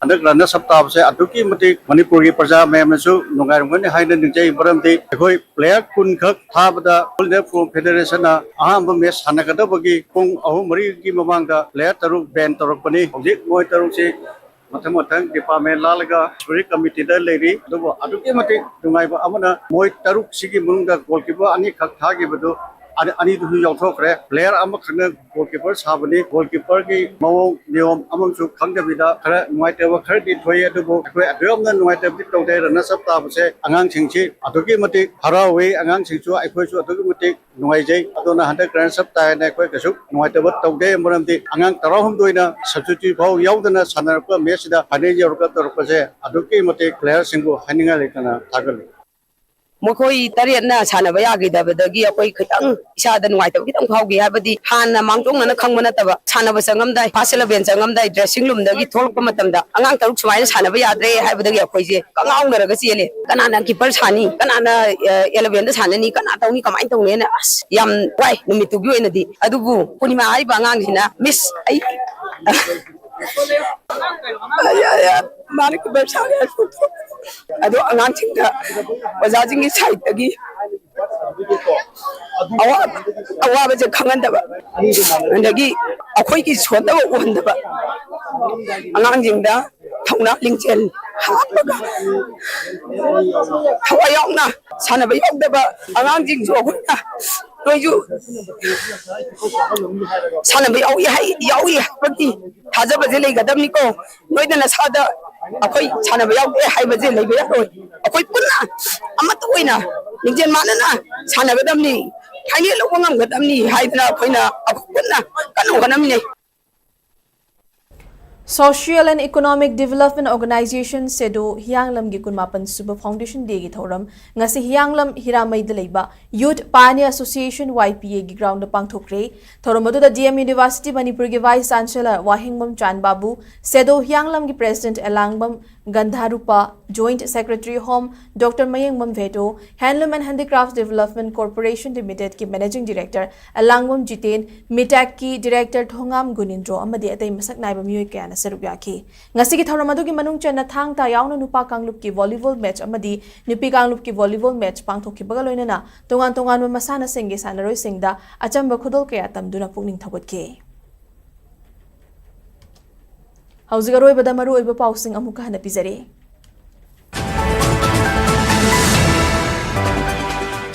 ꯍꯟꯗꯛ runners up ꯇꯥꯕꯁꯦ ꯑꯗꯨꯛꯀꯤ ꯃꯇꯤꯛ ꯃꯅꯤꯄꯨꯔꯒꯤ ꯄ꯭ꯔꯖꯥ ꯃꯌꯥꯝꯅꯁꯨ ꯅꯨꯡꯉꯥꯏꯔꯝꯒꯅꯤ ꯍꯥꯏꯅ ꯅꯤꯡꯖꯩ꯫ ꯃꯔꯝꯗꯤ ꯑꯩꯈꯣꯏ player ꯀꯨꯟ ꯈꯛ ꯊꯥꯕꯗ All India Football Federationꯅ ꯑꯍꯥꯟꯕ match ꯁꯥꯟꯅꯒꯗꯕꯒꯤ ꯄꯨꯡ ꯑꯍꯨꯝ ꯃꯔꯤꯒꯤ ꯃꯃꯥꯡꯗ player ꯇꯔꯨꯛ ban ꯇꯧꯔꯛꯄꯅꯤ꯫ ꯍꯧꯖꯤꯛ ꯃꯣꯏ ꯇꯔꯨꯛꯁꯤ ꯃꯊꯪ ꯃꯊꯪ department ꯂꯥꯜꯂꯒ spirit committeeꯗ ꯂꯩꯔꯤ꯫ ꯑꯗꯨꯕꯨ ꯑꯗꯨꯛꯀꯤ ꯃꯇꯤꯛ ꯅꯨꯡꯉꯥꯏꯕ ꯑꯃꯅ ꯃꯣꯏ ꯇꯔꯨꯛꯁꯤꯒꯤ ꯃꯅꯨꯡꯗ goalkeeper ꯑꯅꯤꯈꯛ ꯊꯥꯈꯤꯕꯗꯨ ꯑꯅꯤ-, ꯑꯅꯤꯗꯨꯁꯨ ꯌꯥꯎꯊꯣꯛꯈ꯭ꯔꯦ꯫ Player ꯑꯃꯈꯛꯅ goalkeeper ꯁꯥꯕꯅꯤ꯫ Goalkeeperꯒꯤ ꯃꯑꯣꯡ ꯅꯤꯌꯣꯝ ꯑꯃꯁꯨ ꯈꯪꯗꯕꯤꯗ ꯈꯔ ꯅꯨꯡꯉꯥꯏꯇꯕ ꯈꯔꯗꯤ ꯊꯣꯛꯏ, ꯑꯗꯨꯕꯨ ꯑꯩꯈꯣꯏ ꯑꯗꯨ ꯌꯥꯝꯅ ꯅꯨꯡꯉꯥꯏꯇꯕꯗꯤ ꯇꯧꯗꯦ꯫ Runners up ꯇꯥꯕꯁꯦ ꯑꯉꯥꯡꯁꯤꯡꯁꯤ ꯑꯗꯨꯛꯀꯤ ꯃꯇꯤꯛ ꯍꯔꯥꯎꯏ꯫ ꯑꯉꯥꯡꯁꯤꯡꯁꯨ, ꯑꯩꯈꯣꯏꯁꯨ ꯑꯗꯨꯛꯀꯤ ꯃꯇꯤꯛ ꯅꯨꯡꯉꯥꯏꯖꯩ꯫ ꯑꯗꯨꯅ ꯍꯟꯗꯛ runners up ꯇꯥꯏꯅ ꯑꯩꯈꯣꯏ ꯀꯩꯁꯨ ꯅꯨꯡꯉꯥꯏꯇꯕ ꯇꯧꯗꯦ, ꯃꯔꯝꯗꯤ ꯑꯉꯥꯡ ꯇꯔꯥꯍꯨꯝꯗꯣꯏꯅ substitute ꯐꯥꯎ ꯌꯥꯎꯗꯅ ꯁꯥꯟꯅꯔꯛꯄ matchꯁꯤꯗ final ꯌꯧꯔꯒ ꯇꯧꯔꯛꯄꯁꯦ ꯑꯗꯨꯛꯀꯤ ꯃꯇꯤꯛ playerꯁꯤꯡꯕꯨ ꯍꯥꯏꯅꯤꯡꯉꯥꯏ ꯂꯩꯇꯅ ꯊꯥꯒꯠꯂꯤ꯫ ꯃꯈꯣꯏ ꯇꯔꯦꯠꯅ ꯁꯥꯟꯅꯕ ꯌꯥꯈꯤꯗꯕꯗꯒꯤ ꯑꯩꯈꯣꯏ ꯈꯤꯇꯪ ꯏꯁꯥꯗ ꯅꯨꯡꯉꯥꯏꯇꯕ ꯈꯤꯇꯪ ꯐꯥꯎꯈꯤ꯫ ꯍꯥꯏꯕꯗꯤ ꯍꯥꯟꯅ ꯃꯥꯡꯖꯧꯅꯅ ꯈꯪꯕ ꯅꯠꯇꯕ, ꯁꯥꯟꯅꯕ ꯆꯪꯉꯝꯗꯥꯏ, first eleven ꯆꯪꯉꯝꯗꯥꯏ, dressing roomꯗꯒꯤ ꯊꯣꯛꯂꯛꯄ ꯃꯇꯝꯗ ꯑꯉꯥꯡ ꯇꯔꯨꯛ ꯁꯨꯃꯥꯏꯅ ꯁꯥꯟꯅꯕ ꯌꯥꯗ꯭ꯔꯦ ꯍꯥꯏꯕꯗꯒꯤ ꯑꯩꯈꯣꯏꯁꯦ ꯀꯉꯥꯎꯅꯔꯒ ꯆꯦꯜꯂꯦ꯫ ꯀꯅꯥꯅ keeper ꯁꯥꯅꯤ, ꯀꯅꯥꯅ, ꯑ, elevenꯗ ꯁꯥꯟꯅꯅꯤ, ꯀꯅꯥ ꯇꯧꯅꯤ, ꯀꯃꯥꯏꯅ ꯇꯧꯅꯤꯅ ꯑꯁ ꯌꯥꯝ ꯋꯥꯏ ꯅꯨꯃꯤꯠꯇꯨꯒꯤ ꯑꯣꯏꯅꯗꯤ꯫ ꯑꯗꯨꯕꯨ ꯄꯨꯔꯅꯤꯃꯥ ꯍꯥꯏꯔꯤꯕ ꯑꯉꯥꯡꯁꯤꯅ, "Miss, ꯑꯩ ꯑꯩ, ꯑꯩ, ꯃꯥꯅ keeper ꯁꯥꯒꯦ ꯍꯥꯏꯔꯁꯨ ꯑꯗꯣ ꯑꯉꯥꯡꯁꯤꯡꯗ ꯑꯣꯖꯥꯁꯤꯡꯒꯤ sideꯇꯒꯤ ꯑꯋꯥꯕ, ꯑꯋꯥꯕꯁꯦ ꯈꯪꯍꯟꯗꯕ, ꯑꯗꯒꯤ ꯑꯩꯈꯣꯏꯒꯤ ꯁꯣꯟꯗꯕ ꯎꯍꯟꯗꯕ, ꯑꯉꯥꯡꯁꯤꯡꯗ ꯊꯧꯅꯥ ꯂꯤꯡꯖꯦꯜ ꯍꯥꯞꯄꯒ ꯊꯋꯥꯏ ꯌꯥꯎꯅ ꯁꯥꯟꯅꯕ ꯌꯥꯎꯗꯕ ꯑꯉꯥꯡꯁꯤꯡꯁꯨ ꯑꯩꯈꯣꯏꯅ ꯅꯣꯏꯁꯨ ꯁꯥꯟꯅꯕ ꯌꯥꯎꯏ ꯍꯥꯏ-, ꯌꯥꯎꯏ ꯍꯥꯏꯕꯒꯤ ꯊꯥꯖꯕꯁꯦ ꯂꯩꯒꯗꯕꯅꯤꯀꯣ꯫ ꯅꯣꯏꯅ ꯅꯁꯥꯗ ꯑꯩꯈꯣꯏ ꯁꯥꯟꯅꯕ ꯌꯥꯎꯗꯦ ꯍꯥꯏꯕꯁꯦ ꯂꯩꯕ ꯌꯥꯔꯣꯏ꯫ ꯑꯩꯈꯣꯏ ꯄꯨꯟꯅ ꯑꯃꯠꯇ ꯑꯣꯏꯅ ꯂꯤꯡꯖꯦꯜ ꯃꯥꯟꯅꯅ ꯁꯥꯟꯅꯒꯗꯕꯅꯤ, final ꯂꯧꯕ ꯉꯝꯒꯗꯕꯅꯤ ꯍꯥꯏꯗꯅ ꯑꯩꯈꯣꯏꯅ ꯑꯩꯈꯣꯏ ꯄꯨꯟꯅ ꯀꯟꯅ ꯍꯣꯠꯅꯃꯤꯟꯅꯩ꯫ Social and Economic Development Organization, ꯁꯦꯗꯣ, ꯍꯤꯌꯥꯡꯂꯝꯒꯤ ꯀꯨꯟꯃꯥꯄꯟ ꯁꯨꯕ Foundation Day ꯒꯤ ꯊꯧꯔꯝ ꯉꯁꯤ ꯍꯤꯌꯥꯡꯂꯝ ꯍꯤꯔꯥꯃꯩꯗ ꯂꯩꯕ Youth Pioneer Association, Y P A ꯒꯤ ground ꯗ ꯄꯥꯡꯊꯣꯛꯈ꯭ꯔꯦ꯫ ꯊꯧꯔꯝ ꯑꯗꯨꯗ D M University ꯃꯅꯤꯄꯨꯔꯒꯤ Vice Chancellor Wahengbam ꯆꯥꯟꯕꯥꯕꯨ, ꯁꯦꯗꯣ ꯍꯤꯌꯥꯡꯂꯝꯒꯤ President Elangbam ꯒꯟꯙꯥꯔꯨꯄꯥ, Joint Secretary Home Doctor Mayengbam ꯚꯦꯗꯣ, Handloom and Handicrafts Development Corporation Limited ꯀꯤ Managing Director ꯑꯦꯂꯥꯡꯕꯝ ꯖꯤꯇꯦꯟ, ꯃꯤꯇꯦꯛꯀꯤ Director ꯊꯣꯉꯥꯝ ꯒꯨꯅꯤꯟꯗ꯭ꯔꯣ ꯑꯃꯗꯤ ꯑꯇꯩ ꯃꯁꯛ ꯅꯥꯏꯕ ꯃꯤꯑꯣꯏ ꯀꯌꯥꯅ ꯁꯔꯨꯛ ꯌꯥꯈꯤ꯫ ꯉꯁꯤꯒꯤ ꯊꯧꯔꯝ ꯑꯗꯨꯒꯤ ꯃꯅꯨꯡ ꯆꯟꯅ ꯊꯥꯡ ꯇꯥ ꯌꯥꯎꯅ ꯅꯨꯄꯥ ꯀꯥꯡꯂꯨꯞꯀꯤ volleyball match ꯑꯃꯗꯤ ꯅꯨꯄꯤ ꯀꯥꯡꯂꯨꯞꯀꯤ volleyball match ꯄꯥꯡꯊꯣꯛꯈꯤꯕꯒ ꯂꯣꯏꯅꯅ ꯇꯣꯉꯥꯟ ꯇꯣꯉꯥꯟꯕ ꯃꯁꯥꯟꯅꯁꯤꯡꯒꯤ ꯁꯥꯟꯅꯔꯣꯏꯁꯤꯡꯗ ꯑꯆꯝꯕ ꯈꯨꯗꯣꯜ ꯀꯌꯥ ꯇꯝꯗꯨꯅ ꯄꯨꯛꯅꯤꯡ ꯊꯧꯒꯠꯈꯤ꯫ ꯍꯧꯖꯤꯛ ꯑꯔꯣꯏꯕꯗ ꯃꯔꯨꯑꯣꯏꯕ ꯄꯥꯎꯁꯤꯡ ꯑꯃꯨꯛꯀ ꯍꯟꯅ ꯄꯤꯖꯔꯤ꯫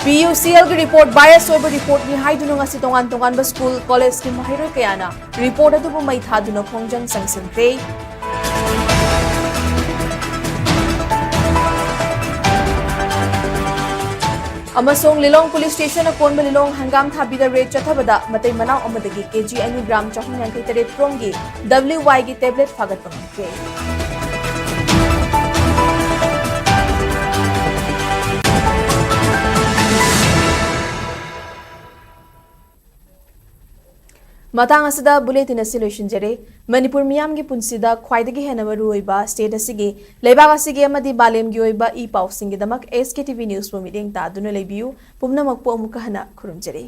P U C L ꯒꯤ report bias ꯑꯣꯏꯕ report ꯅꯤ ꯍꯥꯏꯗꯨꯅ ꯉꯁꯤ ꯇꯣꯉꯥꯟ ꯇꯣꯉꯥꯟꯕ school, college ꯀꯤ ꯃꯍꯩꯔꯣꯏ ꯀꯌꯥꯅ report ꯑꯗꯨꯕꯨ ꯃꯩ ꯊꯥꯗꯨꯅ ꯈꯣꯡꯖꯪ ꯆꯪꯁꯤꯟꯈ꯭ꯔꯦ꯫ ꯑꯃꯁꯨꯡ ꯂꯤꯂꯣꯡ police station ꯑꯀꯣꯟꯕ ꯂꯤꯂꯣꯡ ꯍꯪꯒꯥꯝ ꯊꯥꯕꯤꯗ raid ꯆꯠꯊꯕꯗ ꯃꯇꯩ ꯃꯅꯥꯎ ꯑꯃꯗꯒꯤ K G ꯑꯅꯤ gram ꯆꯍꯨꯝ ꯌꯥꯡꯈꯩ ꯇꯔꯦꯠ ꯄ꯭ꯔꯣꯝꯒꯤ W Y ꯒꯤ tablet ꯐꯥꯒꯠꯄ ꯉꯝꯈ꯭ꯔꯦ꯫ ꯃꯇꯥꯡ ꯑꯁꯤꯗ bulletin ꯑꯁꯤ ꯂꯣꯏꯁꯤꯟꯖꯔꯦ꯫ ꯃꯅꯤꯄꯨꯔ ꯃꯤꯌꯥꯝꯒꯤ ꯄꯨꯟꯁꯤꯗ ꯈ꯭ꯋꯥꯏꯗꯒꯤ ꯍꯦꯟꯅ ꯃꯔꯨꯑꯣꯏꯕ state ꯑꯁꯤꯒꯤ, ꯂꯩꯕꯥꯛ ꯑꯁꯤꯒꯤ ꯑꯃꯗꯤ ꯃꯥꯂꯦꯝꯒꯤ ꯑꯣꯏꯕ E ꯄꯥꯎꯁꯤꯡꯒꯤꯗꯃꯛ S K T V News ꯄꯨ ꯃꯤꯠꯌꯦꯡ ꯇꯥꯗꯨꯅ ꯂꯩꯕꯤꯌꯨ꯫ ꯄꯨꯝꯅꯃꯛꯄꯨ ꯑꯃꯨꯛꯀ ꯍꯟꯅ ꯈꯨꯔꯨꯝꯖꯔꯤ꯫